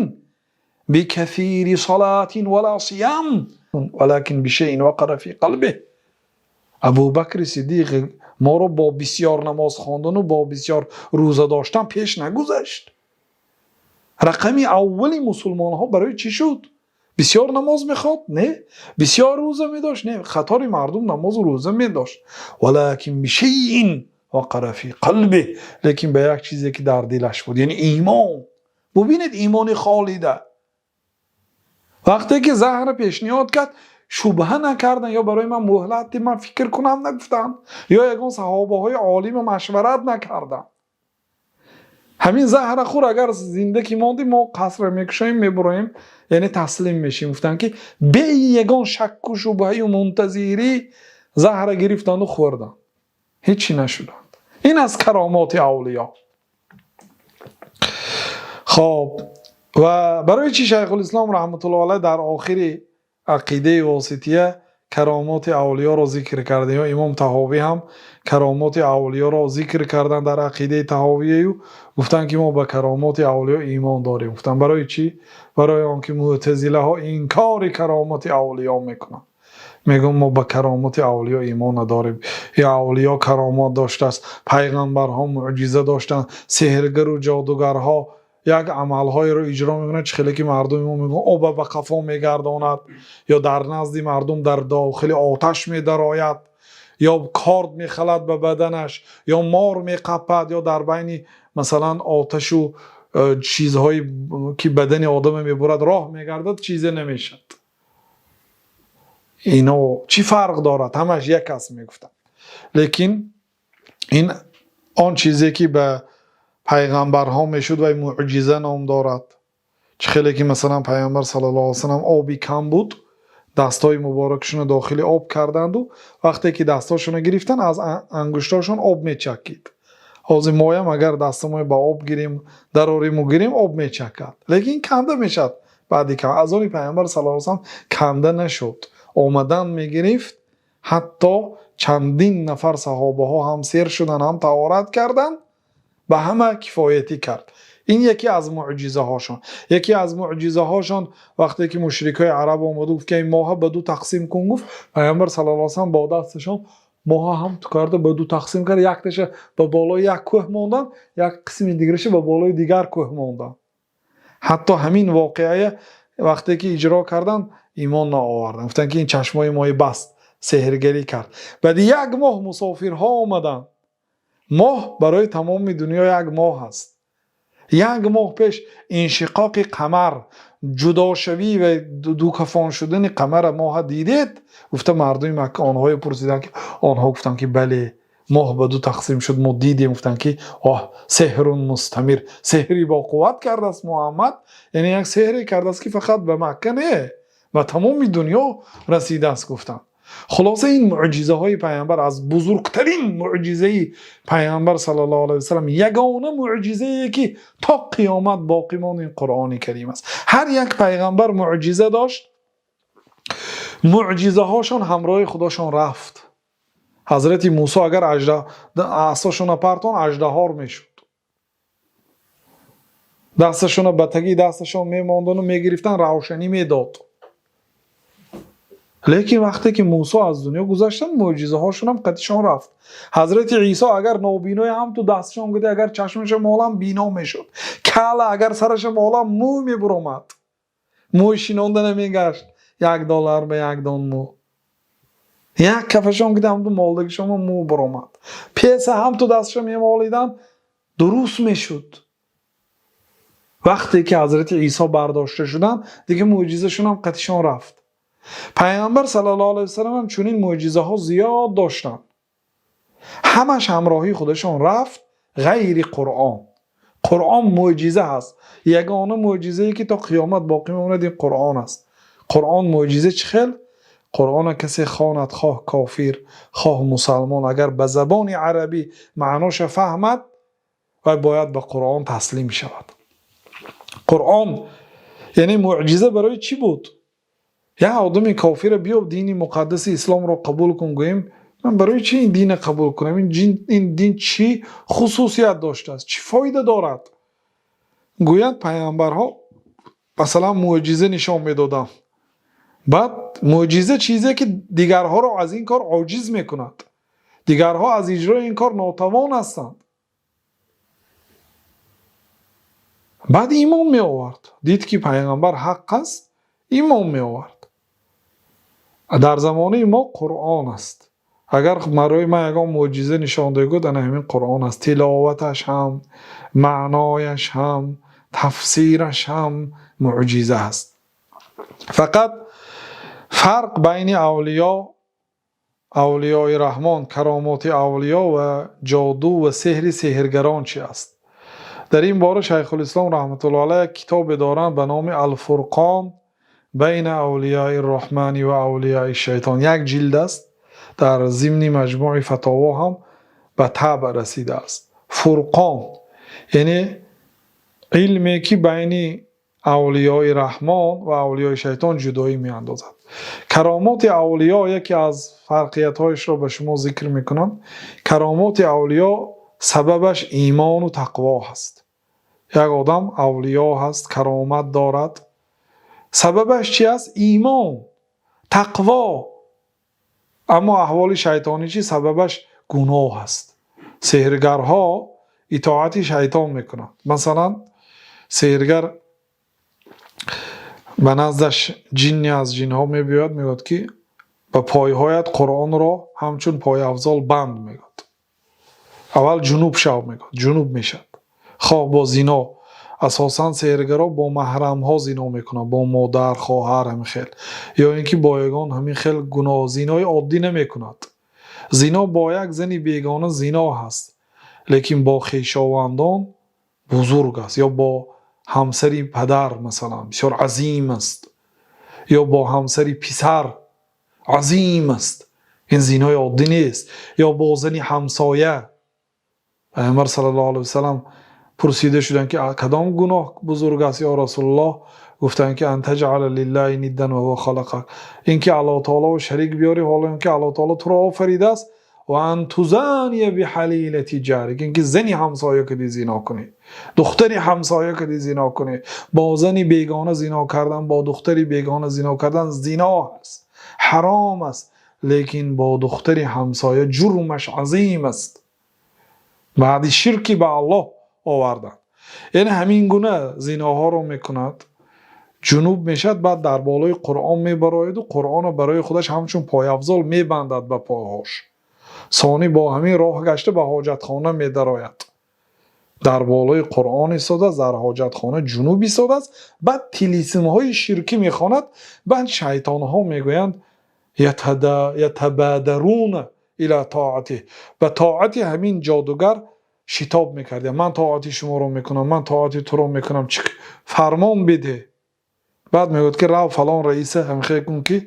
Speaker 1: бикафири салатин вала сиям, валакин бишайин вақара фи қалбиҳ". Абубакри Сиддиқ моро бо бисёр намоз хондану бо бисёр рӯза доштан пеш нагузашт. Рақами аввали мусулмонҳо барои чӣ шуд? Бисёр намоз мехонд? Не. Бисёр рӯза медошт? Не. Қатори мардум намозу рӯза медошт. Валакин бишайин вақара фи қалбиҳ, лекин ба як чизе ки дар дилаш буд, яъне имон. Бубинед имони Холида. Вақте ки заҳра пешниҳод кард, шубҳа накарданд ё барои ман муҳлат, ман фикр кунам, нагуфтанд, ё ягон саҳобаҳои олима машварат накарданд. Ҳамин заҳра хӯр, агар зинда ки мондӣ, мо қасрро мекушоем, мебуроем, яъне таслим мешем, гуфтанд, ки бе ягон шакку шубҳаю мунтазирӣ заҳра гирифтанду хӯрданд, ҳеҷ чӣ нашуданд. Ин аз каромоти авлиё. Хоб, ва барои чӣ Шайхулислом раҳматуллоҳ алайҳ дар охири ақидаи Восития каромоти авлиёро зикр карда, ё Имом Таҳовӣ ҳам каромоти авлиёро зикр карданд дар ақидаи Таҳовияю гуфтанд, ки мо ба каромоти авлиё имон дорем, гуфтанд. Барои чӣ? Барои он ки мӯътазилаҳо инкори каромоти авлиё мекунанд. Мегӯям, мо ба каромоти авлиё имон надорем, ё авлиё каромот доштааст, пайғамбарҳо мӯъҷиза доштанд, сеҳргару ҷодугарҳо як амалҳоеро иҷро мекунанд, чӣ хеле ки мардуми мо мегӯянд, оба ба қафо мегардонад, ё дар назди мардум дар дохили оташ медарояд, ё корд мехалад ба баданаш, ё мор меқапад, ё дар байни масалан оташу чизҳое ки бадани одама мебурад роҳ мегардад, чизе намешавад. Ино чӣ фарқ дорад? Ҳамаш як аст, мегуфтанд. Лекин ин он чизе ки ба пайғамбарҳо мешуд, вай мӯъҷиза ном дорад. Чӣ хеле ки масалан Пайғамбар саллаллоҳу алайҳи васаллам оби кам буд, дастҳои муборакашонро дохили об карданду вақте ки дастҳошонро гирифтанд, аз ангуштошон об мечакид. Ҳозир моям агар дастамоя ба об гирем, дарориму гирем, об мечакад, лекин канда мешавад баъди кам. Аз они Пайғамбар саллаллоҳу алайҳи васаллам канда нашуд, омадан мегирифт, ҳатто чандин нафар саҳобаҳо ҳам сер шуданд, ҳам таҳорат карданд, ба ҳама кифоятӣ кард. Ин яке аз мӯъҷизаҳошон. Яке аз мӯъҷизаҳошон, вақте ки мушрикҳои араб омаду гуфт, ки ин моҳа ба ду тақсим кун, гуфт, Пайғамбар саллаллоҳу алайҳи васаллам бо дасташон моҳа ҳам ту карда ба ду тақсим кард. Якташа ба болои як кӯҳ монданд, як қисми дигараша ба болои дигар кӯҳ монданд. Ҳатто ҳамин воқеая вақте ки иҷро карданд, имон наоварданд, гуфтанд, ки ин чашмои мои баст, сеҳргарӣ кард. Баъди як моҳ мусофирҳо омаданд. Моҳ барои тамоми дунё як моҳ аст. Як моҳ пеш иншиқоқи қамар, ҷудошавӣ ва дукафон шудани қамарро моҳ дидед? Гуфта мардуми Макка онҳое пурсиданд, ки онҳо гуфтанд, ки бале, моҳ ба ду тақсим шуд, мо дидем. Гуфтанд, ки оҳ, сеҳрун мустамир, сеҳре бо қувват кардааст Муҳаммад, яъне як сеҳре кардааст, ки фақат ба Макка не, ба тамоми дунё расидааст, гуфтанд. Хулоса, ин мӯъҷизаҳои паёмбар, аз бузургтарин мӯъҷизаи паёмбар саллаллоҳу алайҳи васаллам, ягона мӯъҷизае ки то қиёмат боқӣ монд, ин Қуръони Карим аст. Ҳар як паёмбар мӯъҷиза дошт, мӯъҷизаҳошон ҳамроҳи худашон рафт. Ҳазрати Мусо агар асошонро партон, аждаҳор мешуд. Дасташонро ба таги дасташон мемондану мегирифтанд, равшанӣ медод. Лекин вақте ки Мусо аз дунё гузаштанд, мӯъҷизаҳошон ҳам қатишон рафт. Ҳазрати Исо агар нобиное ҳам ту дасташон гуди, агар чашмаша молам, бино мешуд. Кала агар сараша молам, мӯй мебуромад, мӯй шинонда намегашт, $1 ба як дон мӯ. Як кафашон гуди, ҳам ту молдагишон мӯ буромад. Песа ҳам ту дасташа мемолиданд, дуруст мешуд. Вақте ки ҳазрати Исо бардошта шуданд, дига мӯъҷизашон ҳам қатишон рафт. Пайғамбар саллаллоҳу алайҳи васаллам ҳам чунин мӯъҷизаҳо зиёд доштанд, ҳамаш ҳамроҳии худашон рафт, ғайри Қуръон. Қуръон мӯъҷиза ҳаст. Ягона мӯъҷизае ки то қиёмат боқӣ мемонад, ин Қуръон аст. Қуръон мӯъҷиза чӣ хел? Қуръонро касе хонад, хоҳ кофир, хоҳ мусалмон, агар ба забони арабӣ маъноша фаҳмад, вай бояд ба Қуръон таслим шавад. Қуръон яъне мӯъҷиза барои чӣ буд? Як одами кофира биё, дини муқаддаси исломро қабул кун, гӯем, ман барои чӣ ин динро қабул кунам? Ин дин чӣ хусусият доштааст, чӣ фоида дорад, гӯяд. Пайғамбарҳо, масалан, мӯъҷиза нишон медоданд. Баъд мӯъҷиза чизе ки дигарҳоро аз ин кор оҷиз мекунад, дигарҳо аз иҷрои ин кор нотавон ҳастанд. Баъд имон меовард, дид ки пайғамбар ҳақ аст, имон меовард. Дар замонаи мо Қуръон аст. Агар барои ман ягон мӯъҷиза нишон диҳед, гӯяд, ана ҳамин Қуръон аст. Тиловаташ ҳам, маънояш ҳам, тафсираш ҳам мӯъҷиза аст. Фақат фарқ байни авлиё, авлиёи Раҳмон, каромоти авлиё ва ҷоду ва сеҳри сеҳргарон чи аст? Дар ин бора Шайхулислом раҳматуллоҳ алайҳ як китобе доранд ба номи Алфурқон байна авлиёи Раҳмани ва авлиёи Шайтон. Як ҷилд аст, дар зимни Маҷмӯи Фатово ҳам ба табъ расидааст. Фурқон яъне илме ки байни авлиёи Раҳмон ва авлиёи Шайтон ҷудоӣ меандозад. Каромоти авлиё, яке аз фарқиятҳояшро ба шумо зикр мекунам. Каромоти авлиё сабабаш имону тақво ҳаст. Як одам авлиё ҳаст, каромат дорад, сабабаш чи аст? Имон, тақво. Аммо аҳволи шайтонӣ чи? Сабабаш гуноҳ аст. Сеҳргарҳо итоати шайтон мекунанд. Масалан, сеҳргар ба наздаш ҷинне аз ҷинҳо мебиёяд, мегӯяд, ки ба пойҳоят Қуръонро ҳамчун пойафзол банд, мегӯяд. Аввал ҷунуб шав, мегӯяд. Ҷунуб мешавад. Хоҳ бо зино, асосан сеҳргаро бо маҳрамҳо зино мекунанд, бо модар, хоҳар, ҳамин хел, ё ин ки бо ягон ҳамин хел гуноҳ. Зинои оддӣ намекунад. Зино бо як зани бегона зино ҳаст, лекин бо хешовандон бузург аст, ё бо ҳамсари падар, масалан, бисёр азим аст, ё бо ҳамсари писар азим аст. Ин зинои оддӣ нест. Ё бо зани ҳамсоя. Пайғамбар саллаллоҳу алайҳи васаллам пурсида шуданд, ки кадом гуноҳ бузург аст, ё Расулуллоҳ? Гуфтанд, ки ан таҷъала лиллаҳи ниддан ва ҳува халақак, ин ки Аллоҳ таоло шарик биёрӣ, ҳоло ин ки Аллоҳ таоло туро офаридааст. Ва ан тузания биҳалилати ҷарик, ин ки зани ҳамсоя кади зино кунӣ, духтари ҳамсоя кади зино кунӣ. Бо зани бегона зино кардан, бо духтари бегона зино кардан зино аст, ҳаром аст, лекин бо духтари ҳамсоя ҷурмаш азим аст, баъди ширки ба Аллоҳ оварданд. Яъне ҳамин гуна зиноҳоро мекунад, ҷунуб мешавад, баъд дар болои Қуръон мебарояду Қуръонро барои худаш ҳамчун пойафзол мебандад ба пойҳош. Сонӣ бо ҳамин роҳ гашта ба ҳоҷатхона медарояд. Дар болои Қуръон истодааст, дар ҳоҷатхона ҷунуб истодааст, баъд тилисмҳои ширкӣ мехонад, баъд шайтонҳо мегӯянд: ятабадаруна ила тоатиҳ, ба тоати ҳамин ҷодугар шитоб мекарданд. Ман тоати шуморо мекунам, ман тоати туро мекунам, чӣ фармон бидеҳ. Баъд мегӯяд ки рав фалон раиса ҳамхе кун ки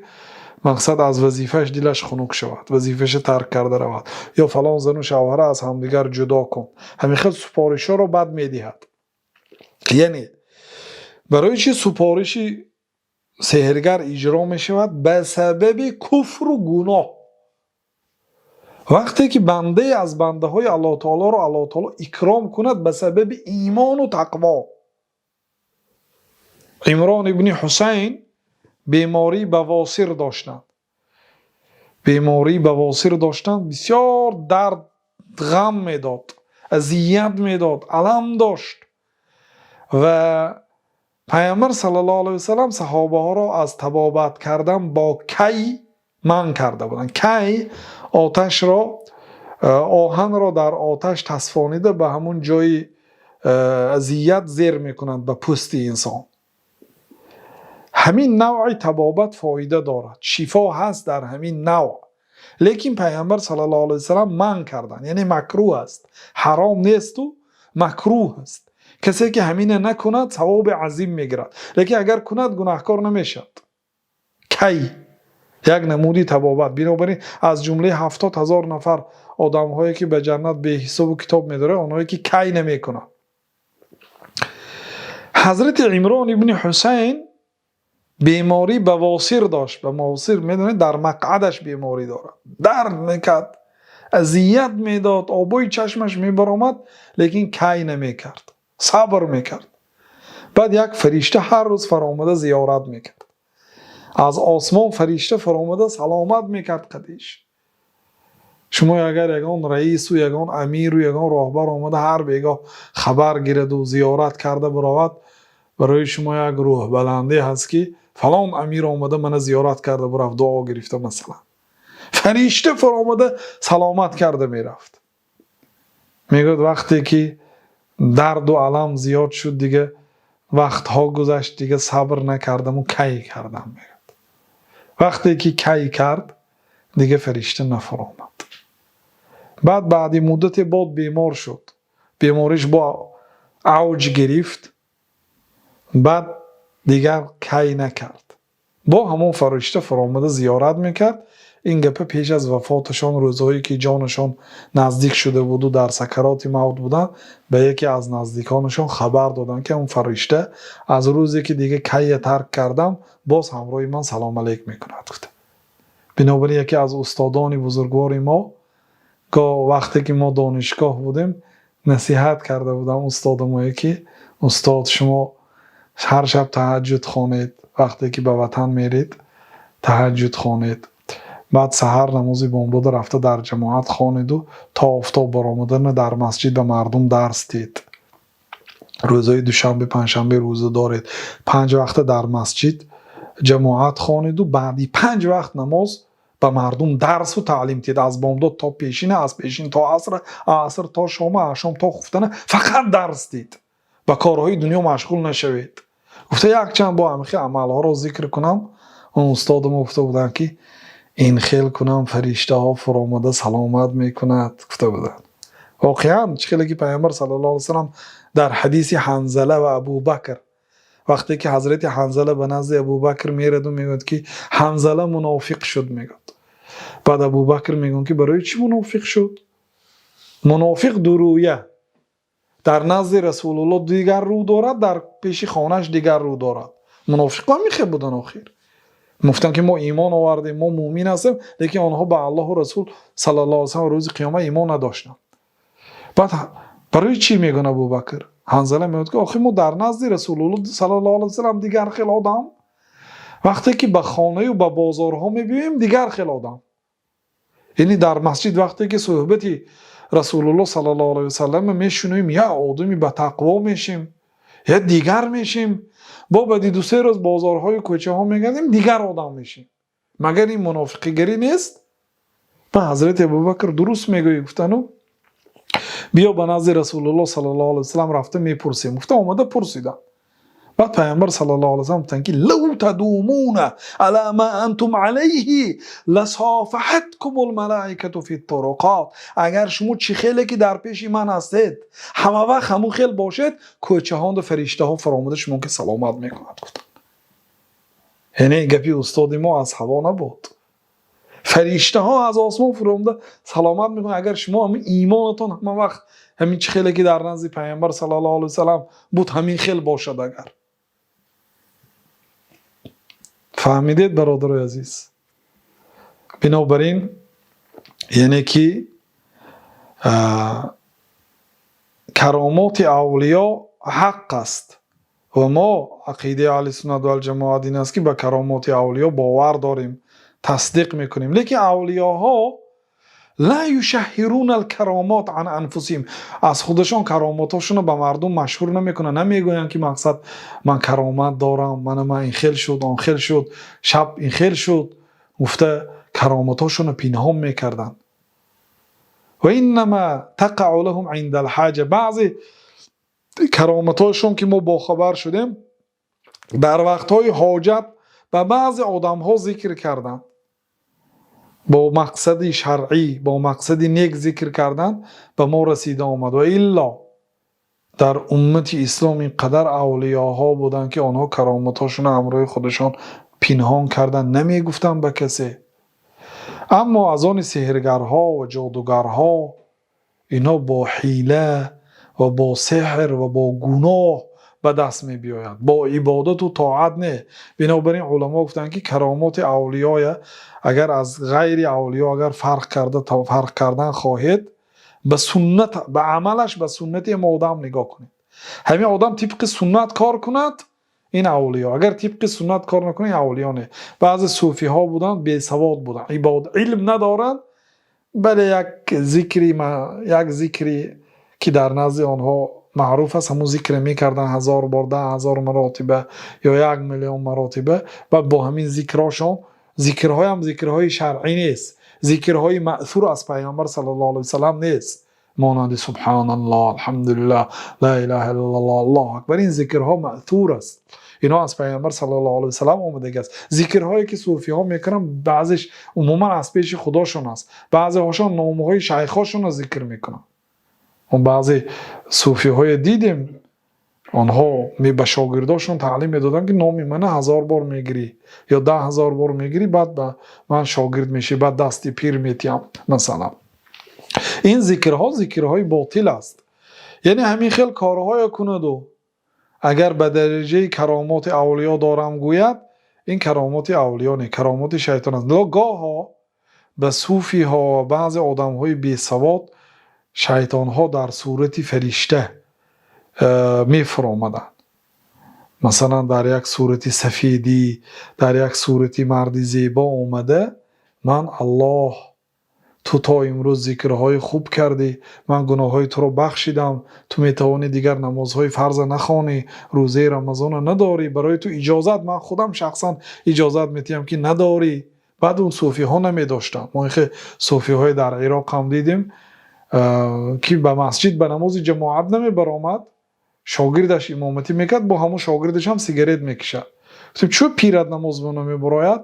Speaker 1: мақсад аз вазифааш дилаш хунук шавад, вазифаашро тарк карда равад, ё фалон зану шавҳарро аз ҳамдигар ҷудо кун. Ҳамин хел супоришҳоро баъд медиҳад. Яъне барои чӣ супориши сеҳргар иҷро мешавад? Ба сабаби куфру гуноҳ. Вақте ки бандае аз бандаҳои Аллоҳ таолоро Аллоҳ таоло икром кунад ба сабаби имону тақво. Имрон ибни Ҳусайн бемории бавосир доштанд. Бемории бавосир доштанд, бисёр дард, ғам медод, азият медод, алам дошт. Ва Пайғамбар саллаллоҳу алайҳи васаллам саҳобаҳоро аз табобат кардан бо кай манъ карда буданд. Кай оташро, оҳанро дар оташ тасфонида ба ҳамон ҷои азият зер мекунанд ба пӯсти инсон. Ҳамин навъи табобат фоида дорад, шифо ҳаст дар ҳамин навъ. Лекин Пайғамбар саллаллоҳу алайҳи васаллам манъ карданд, яъне макрӯҳ аст, ҳаром несту макрӯҳ аст. Касе ки ҳамина накунад савоби азим мегирад, лекин агар кунад гунаҳкор намешавад. Кай як намуди табобат. Бинобар ин аз ҷумлаи 70 000 нафар одамҳое ки ба ҷаннат беҳисобу китоб медоранд, онҳое ки кай намекунанд. Ҳазрати Имрон ибни Ҳусайн бемории бавосир дошт. Бавосир медонед, дар мақъадаш беморӣ дорад, дард мекард, азият медод, обои чашмаш мебаромад, лекин кай намекард, сабр мекард. Баъд як фаришта ҳар рӯз фаромада зиёрат мекард. Аз осмон фаришта фаромада саломат мекард қадиш. Шумо агар ягон раису ягон амиру ягон роҳбар омада ҳар бегоҳ хабар гираду зиёрат карда биравад, барои шумо як рӯҳбаландӣ ҳаст ки фалон амир омада мана зиёрат карда бирафт, дуо гирифта. Масалан, фаришта фаромада саломат карда мерафт. Мегӯяд, вақте ки дарду алам зиёд шуд, дига вақтҳо гузашт, дига сабр накардаму кай кардам. Мегӯяд, вақте ки кай кард, дига фаришта нафаромад. Баъд баъди муддате бод бемор шуд, бемориш бо авҷ гирифт, баъд дигар кай накард, бо ҳамон фаришта фаромада зиёрат мекард. Ин гапа пеш аз вафоташон, рӯзҳое ки ҷонашон наздик шуда буду дар сакароти мавт буданд, ба яке аз наздиконашон хабар доданд ки он фаришта аз рӯзе ки дига кайя тарк кардам, боз ҳамроҳи ман салом алейк мекунад, гуфта. Бинобар ин яке аз устодони бузургвори мо, гоҳ вақте ки мо донишгоҳ будем, насиҳат карда будам устодамое ки устод, шумо ҳар шаб таҳаҷҷуд хонед, вақте ки ба ватан меред, таҳаҷҷуд хонед, баъд саҳар намози бомдода рафта дар ҷамоат хонеду то офтоб баромадана дар масҷид ба мардум дарс диҳед, рӯзҳои душанбе, панҷшанбе рӯза доред, панҷ вақта дар масҷид ҷамоат хонеду баъди панҷ вақт намоз ба мардум дарсу таълим диҳед, аз бомдод то пешина, аз пешин то аср, аср то шома, аз шом то хуфтана фақат дарс диҳед, ба корҳои дунё машғул нашавед, гуфта. Якчанд бо ҳамихи амалҳоро зикр кунам. Он устодамо гуфта буданд ки ин хел кунам, фариштаҳо фуромада саломат мекунад, гуфта буданд. Воқеан, чӣ хеле ки Пайғамбар саллаллоҳу алайҳи васаллам дар ҳадиси Ҳанзала ва Абубакр, вақте ки ҳазрати Ҳанзала ба назди Абубакр мераду мегӯяд ки Ҳанзала мунофиқ шуд, мегӯяд. Баъд Абубакр мегӯяд ки барои чӣ мунофиқ шуд? Мунофиқ дурӯя, дар назди Расулулло дигар рӯ дорад, дар пеши хонааш дигар рӯ дорад. Мунофиқо ҳамин буданд. Охир гуфтанд ки мо имон овардем, мо муъмин ҳастем, лекин онҳо ба Аллоҳу Расул саллаллоҳу алайҳи васаллам, рӯзи қиёмат имон надоштанд. Баъд барои чӣ, мегӯяд Абубакр, Ҳанзала мегӯяд ки охир мо дар назди Расулулло саллаллоҳу алайҳи васаллам дигар хел одам, вақте ки ба хонаю ба бозорҳо мебиёем, дигар хел одам. Яъне дар масҷид вақте ки суҳбати Расулулло саллаллоҳу алайҳи васаллам мешунавем, як одами ба тақво мешем, я дигар мешем. Бо баъди 2-се рӯз бозорҳою кӯчаҳо мегардем, дигар одам мешем. Магар ин мунофиқигарӣ нест? Ба ҳазрати Абубакр: «Дуруст мегӯӣ», гуфтану «Биё, ба назди Расулуллоҳ саллаллоҳу алайҳи васаллам рафта мепурсем», гуфта, омада пурсидам. Баъд Паямбар саллаллоҳу алайҳи васаллам гуфтанд, ки لو تدومون على ما أنتم عليه لصافحتكم الملائكة في الطرقات. Агар шумо чӣ хеле ки дар пеши ман ҳастед, ҳама вақт ҳамун хел бошед, кӯчаҳонда фариштаҳо фаромада шумо ки саломат мекунад, гуфтанд. Яъне гапи устоди мо аз ҳаво набуд. Фариштаҳо аз осмон фуромада саломат мекунад, агар шумо ҳамин имонатон ҳама вақт ҳамин чӣ хеле ки дар назди Паямбар саллаллоҳу алайҳи васаллам буд, ҳамин хел бошад. Агар фаҳмидед, бародарои азиз, бинобар ин, яъне ки каромоти авлиё ҳақ аст ва мо ақидаи аҳли суннат валҷамоат ин аст, ки ба каромоти авлиё бовар дорем, тасдиқ мекунем. Лекин авлиёҳо لا يشهرون الكرامات عن أنفسهم, аз худашон каромотҳошонро ба мардум машҳур намекунанд. Намегӯянд, ки мақсад ман каромат дорам, мана ман ин хел шуд, он хел шуд, шаб ин хел шуд, гуфта каромотҳошонро пинҳон мекарданд. وإنما تقع لهم عند الحاجة. Баъзе каромотҳошон, ки мо бохабар шудем, дар вақтҳои ҳоҷат ба баъзе одамҳо зикр карданд, бо мақсади шаръӣ, бо мақсади нек зикр кардан ба мо расида омад. Ва илло дар уммати ислом ин қадар авлиёҳо буданд, ки онҳо каромотҳошонро ҳамроҳи худашон пинҳон карданд, намегуфтанд ба касе. Аммо аз они сеҳргарҳо ва ҷодугарҳо, инҳо бо ҳила ва бо сеҳр ва бо гуноҳ ба даст мебиёяд, бо ибодату тоат не. Бинобар ин уламо гуфтанд, ки каромоти авлиёя агар аз ғайри авлиё агар фарқ кардан хоҳед, ба суннат, ба амалаш, ба суннати ҳам одам нигоҳ кунед. Ҳамин одам тибқи суннат кор кунад, ин авлиё. Агар тибқи суннат кор накунад, ин авлиё не. Баъзе суфиҳо буданд, бесавод буданд, ибод илм надоранд, бале, як зикри ки дар назди онҳо маъруф аст, ҳамун зикре мекарданд 1000 бор, 10 000 маротиба ё 1 миллион маротиба. Баъд бо ҳамин зикрҳошон, зикрҳоям зикрҳои шаръӣ нест, зикрҳои маъсур аз Пайғамбар саллаллоҳу алайҳи васаллам нест, монанди субҳаналлоҳ, алҳамдулиллаҳ, ла илаҳа иллаллоҳ, аллоҳу акбар. Ин зикрҳо маъсур аст, инҳо аз Пайғамбар саллаллоҳу алайҳи васаллам омадагӣ аст. Зикрҳое ки суфиҳо мекунанд, баъзеш умуман аз пеши худошон аст, баъзеҳошон номҳои шайхҳошонро зикр мекунанд. Баъзе суфиҳое дидем, онҳо ба шогирдошон таълим медоданд, ки номи мана 1000 бор мегирӣ ё 10 000 бор мегирӣ, баъд ба ман шогирд мешӣ, баъд дасти пир метиҳам, масалан. Ин зикрҳо зикрҳои ботил аст. Яъне ҳамин хел корҳое кунаду агар ба дараҷаи каромоти авлиё дорам гӯяд, ин каромоти авлиё не, каромоти шайтон аст. Гоҳо ба суфиҳо ва баъзе одамҳои бесавод шайтонҳо дар сурати фаришта мефуромаданд, масалан, дар як сурати сафедӣ, дар як сурати марди зебо омада: «Ман Аллоҳ, ту то имрӯз зикрҳои хуб кардӣ, ман гуноҳҳои туро бахшидам, ту метавонӣ дигар намозҳои фарза нахонӣ, рӯзаи Рамазонро надорӣ, барои ту иҷозат, ман худам шахсан иҷозат метиҳам, ки надорӣ». Баъд он суфиҳо намедоштанд. Мо ихе суфиҳое дар Ироқ ҳам дидем, ки ба масҷид ба намози ҷамоат намебаромад, шогирдаш имоматӣ мекард, бо ҳамон шогирдаш ҳам сигарет мекашад. Гуфтем: «Чӯ пират намоз намебарояд?»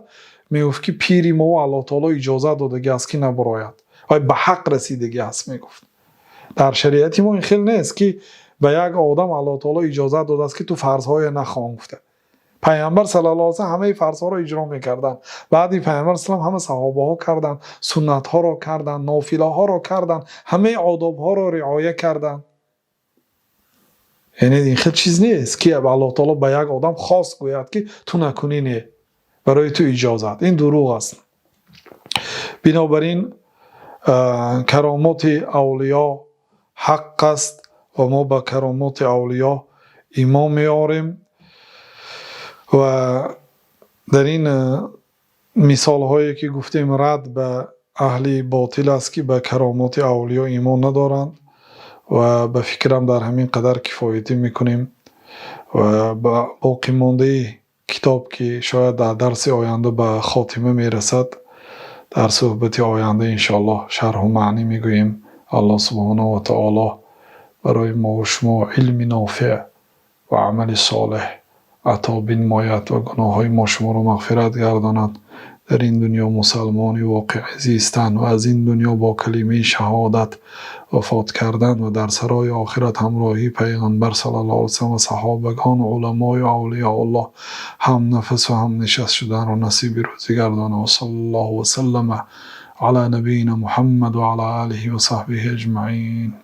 Speaker 1: Мегуфт, ки пири мо Аллоҳ таоло иҷозат додагӣ аст, ки набарояд, вай ба ҳақ расидагӣ аст, мегуфт. Дар шариати мо ин хел нест, ки ба як одам Аллоҳ таоло иҷозат додааст, ки ту фарзҳое нахон, гуфта. Пайғамбар саллаллоҳу алайҳи васаллам ҳамаи фарзҳоро иҷро мекарданд. Баъди Пайғамбар салам ҳама саҳобаҳо карданд, суннатҳоро карданд, нофилаҳоро карданд, ҳамаи одобҳоро риоя карданд. Яъне ин хел чиз нест, ки Аллоҳ таоло ба як одам хос гӯяд, ки ту накунӣ, не, барои ту иҷозат. Ин дурӯғ аст. Бинобар ин каромоти авлиё ҳақ аст ва мо ба каромоти авлиё имон меорем. Ва дар ин мисолҳое, ки гуфтем, рад ба аҳли ботил аст, ки ба каромоти авлиё имон надоранд. Ва ба фикрам, дар ҳамин қадар кифоятӣ мекунем ва ба боқимондаи китоб, ки шояд дар дарси оянда ба хотима мерасад. Дар суҳбати оянда иншооллоҳ шарҳу маъно мегӯем. Аллоҳ субҳонаҳу ва таъоло барои мо ва шумо илми нофеъ ва амали солеҳ ато бинмояд ва гуноҳҳои мо ва шуморо мағфират гардонад. Дар ин дунё мусулмонӣ воқеӣ зистан ва аз ин дунё бо калимаи шаҳодат вафот кардан ва дар сарои охират ҳамроҳии Паёмбар саллаллоҳу алайҳи васаллам ва саҳобагон ва уламо ва авлиёуллоҳ ҳамнафас ва ҳамнишаст шуданро насиби рӯзӣ гардонад. Ва саллаллоҳу ва саллама ало набийина Муҳаммад ва ало олиҳи ва саҳбиҳи аҷмаъин.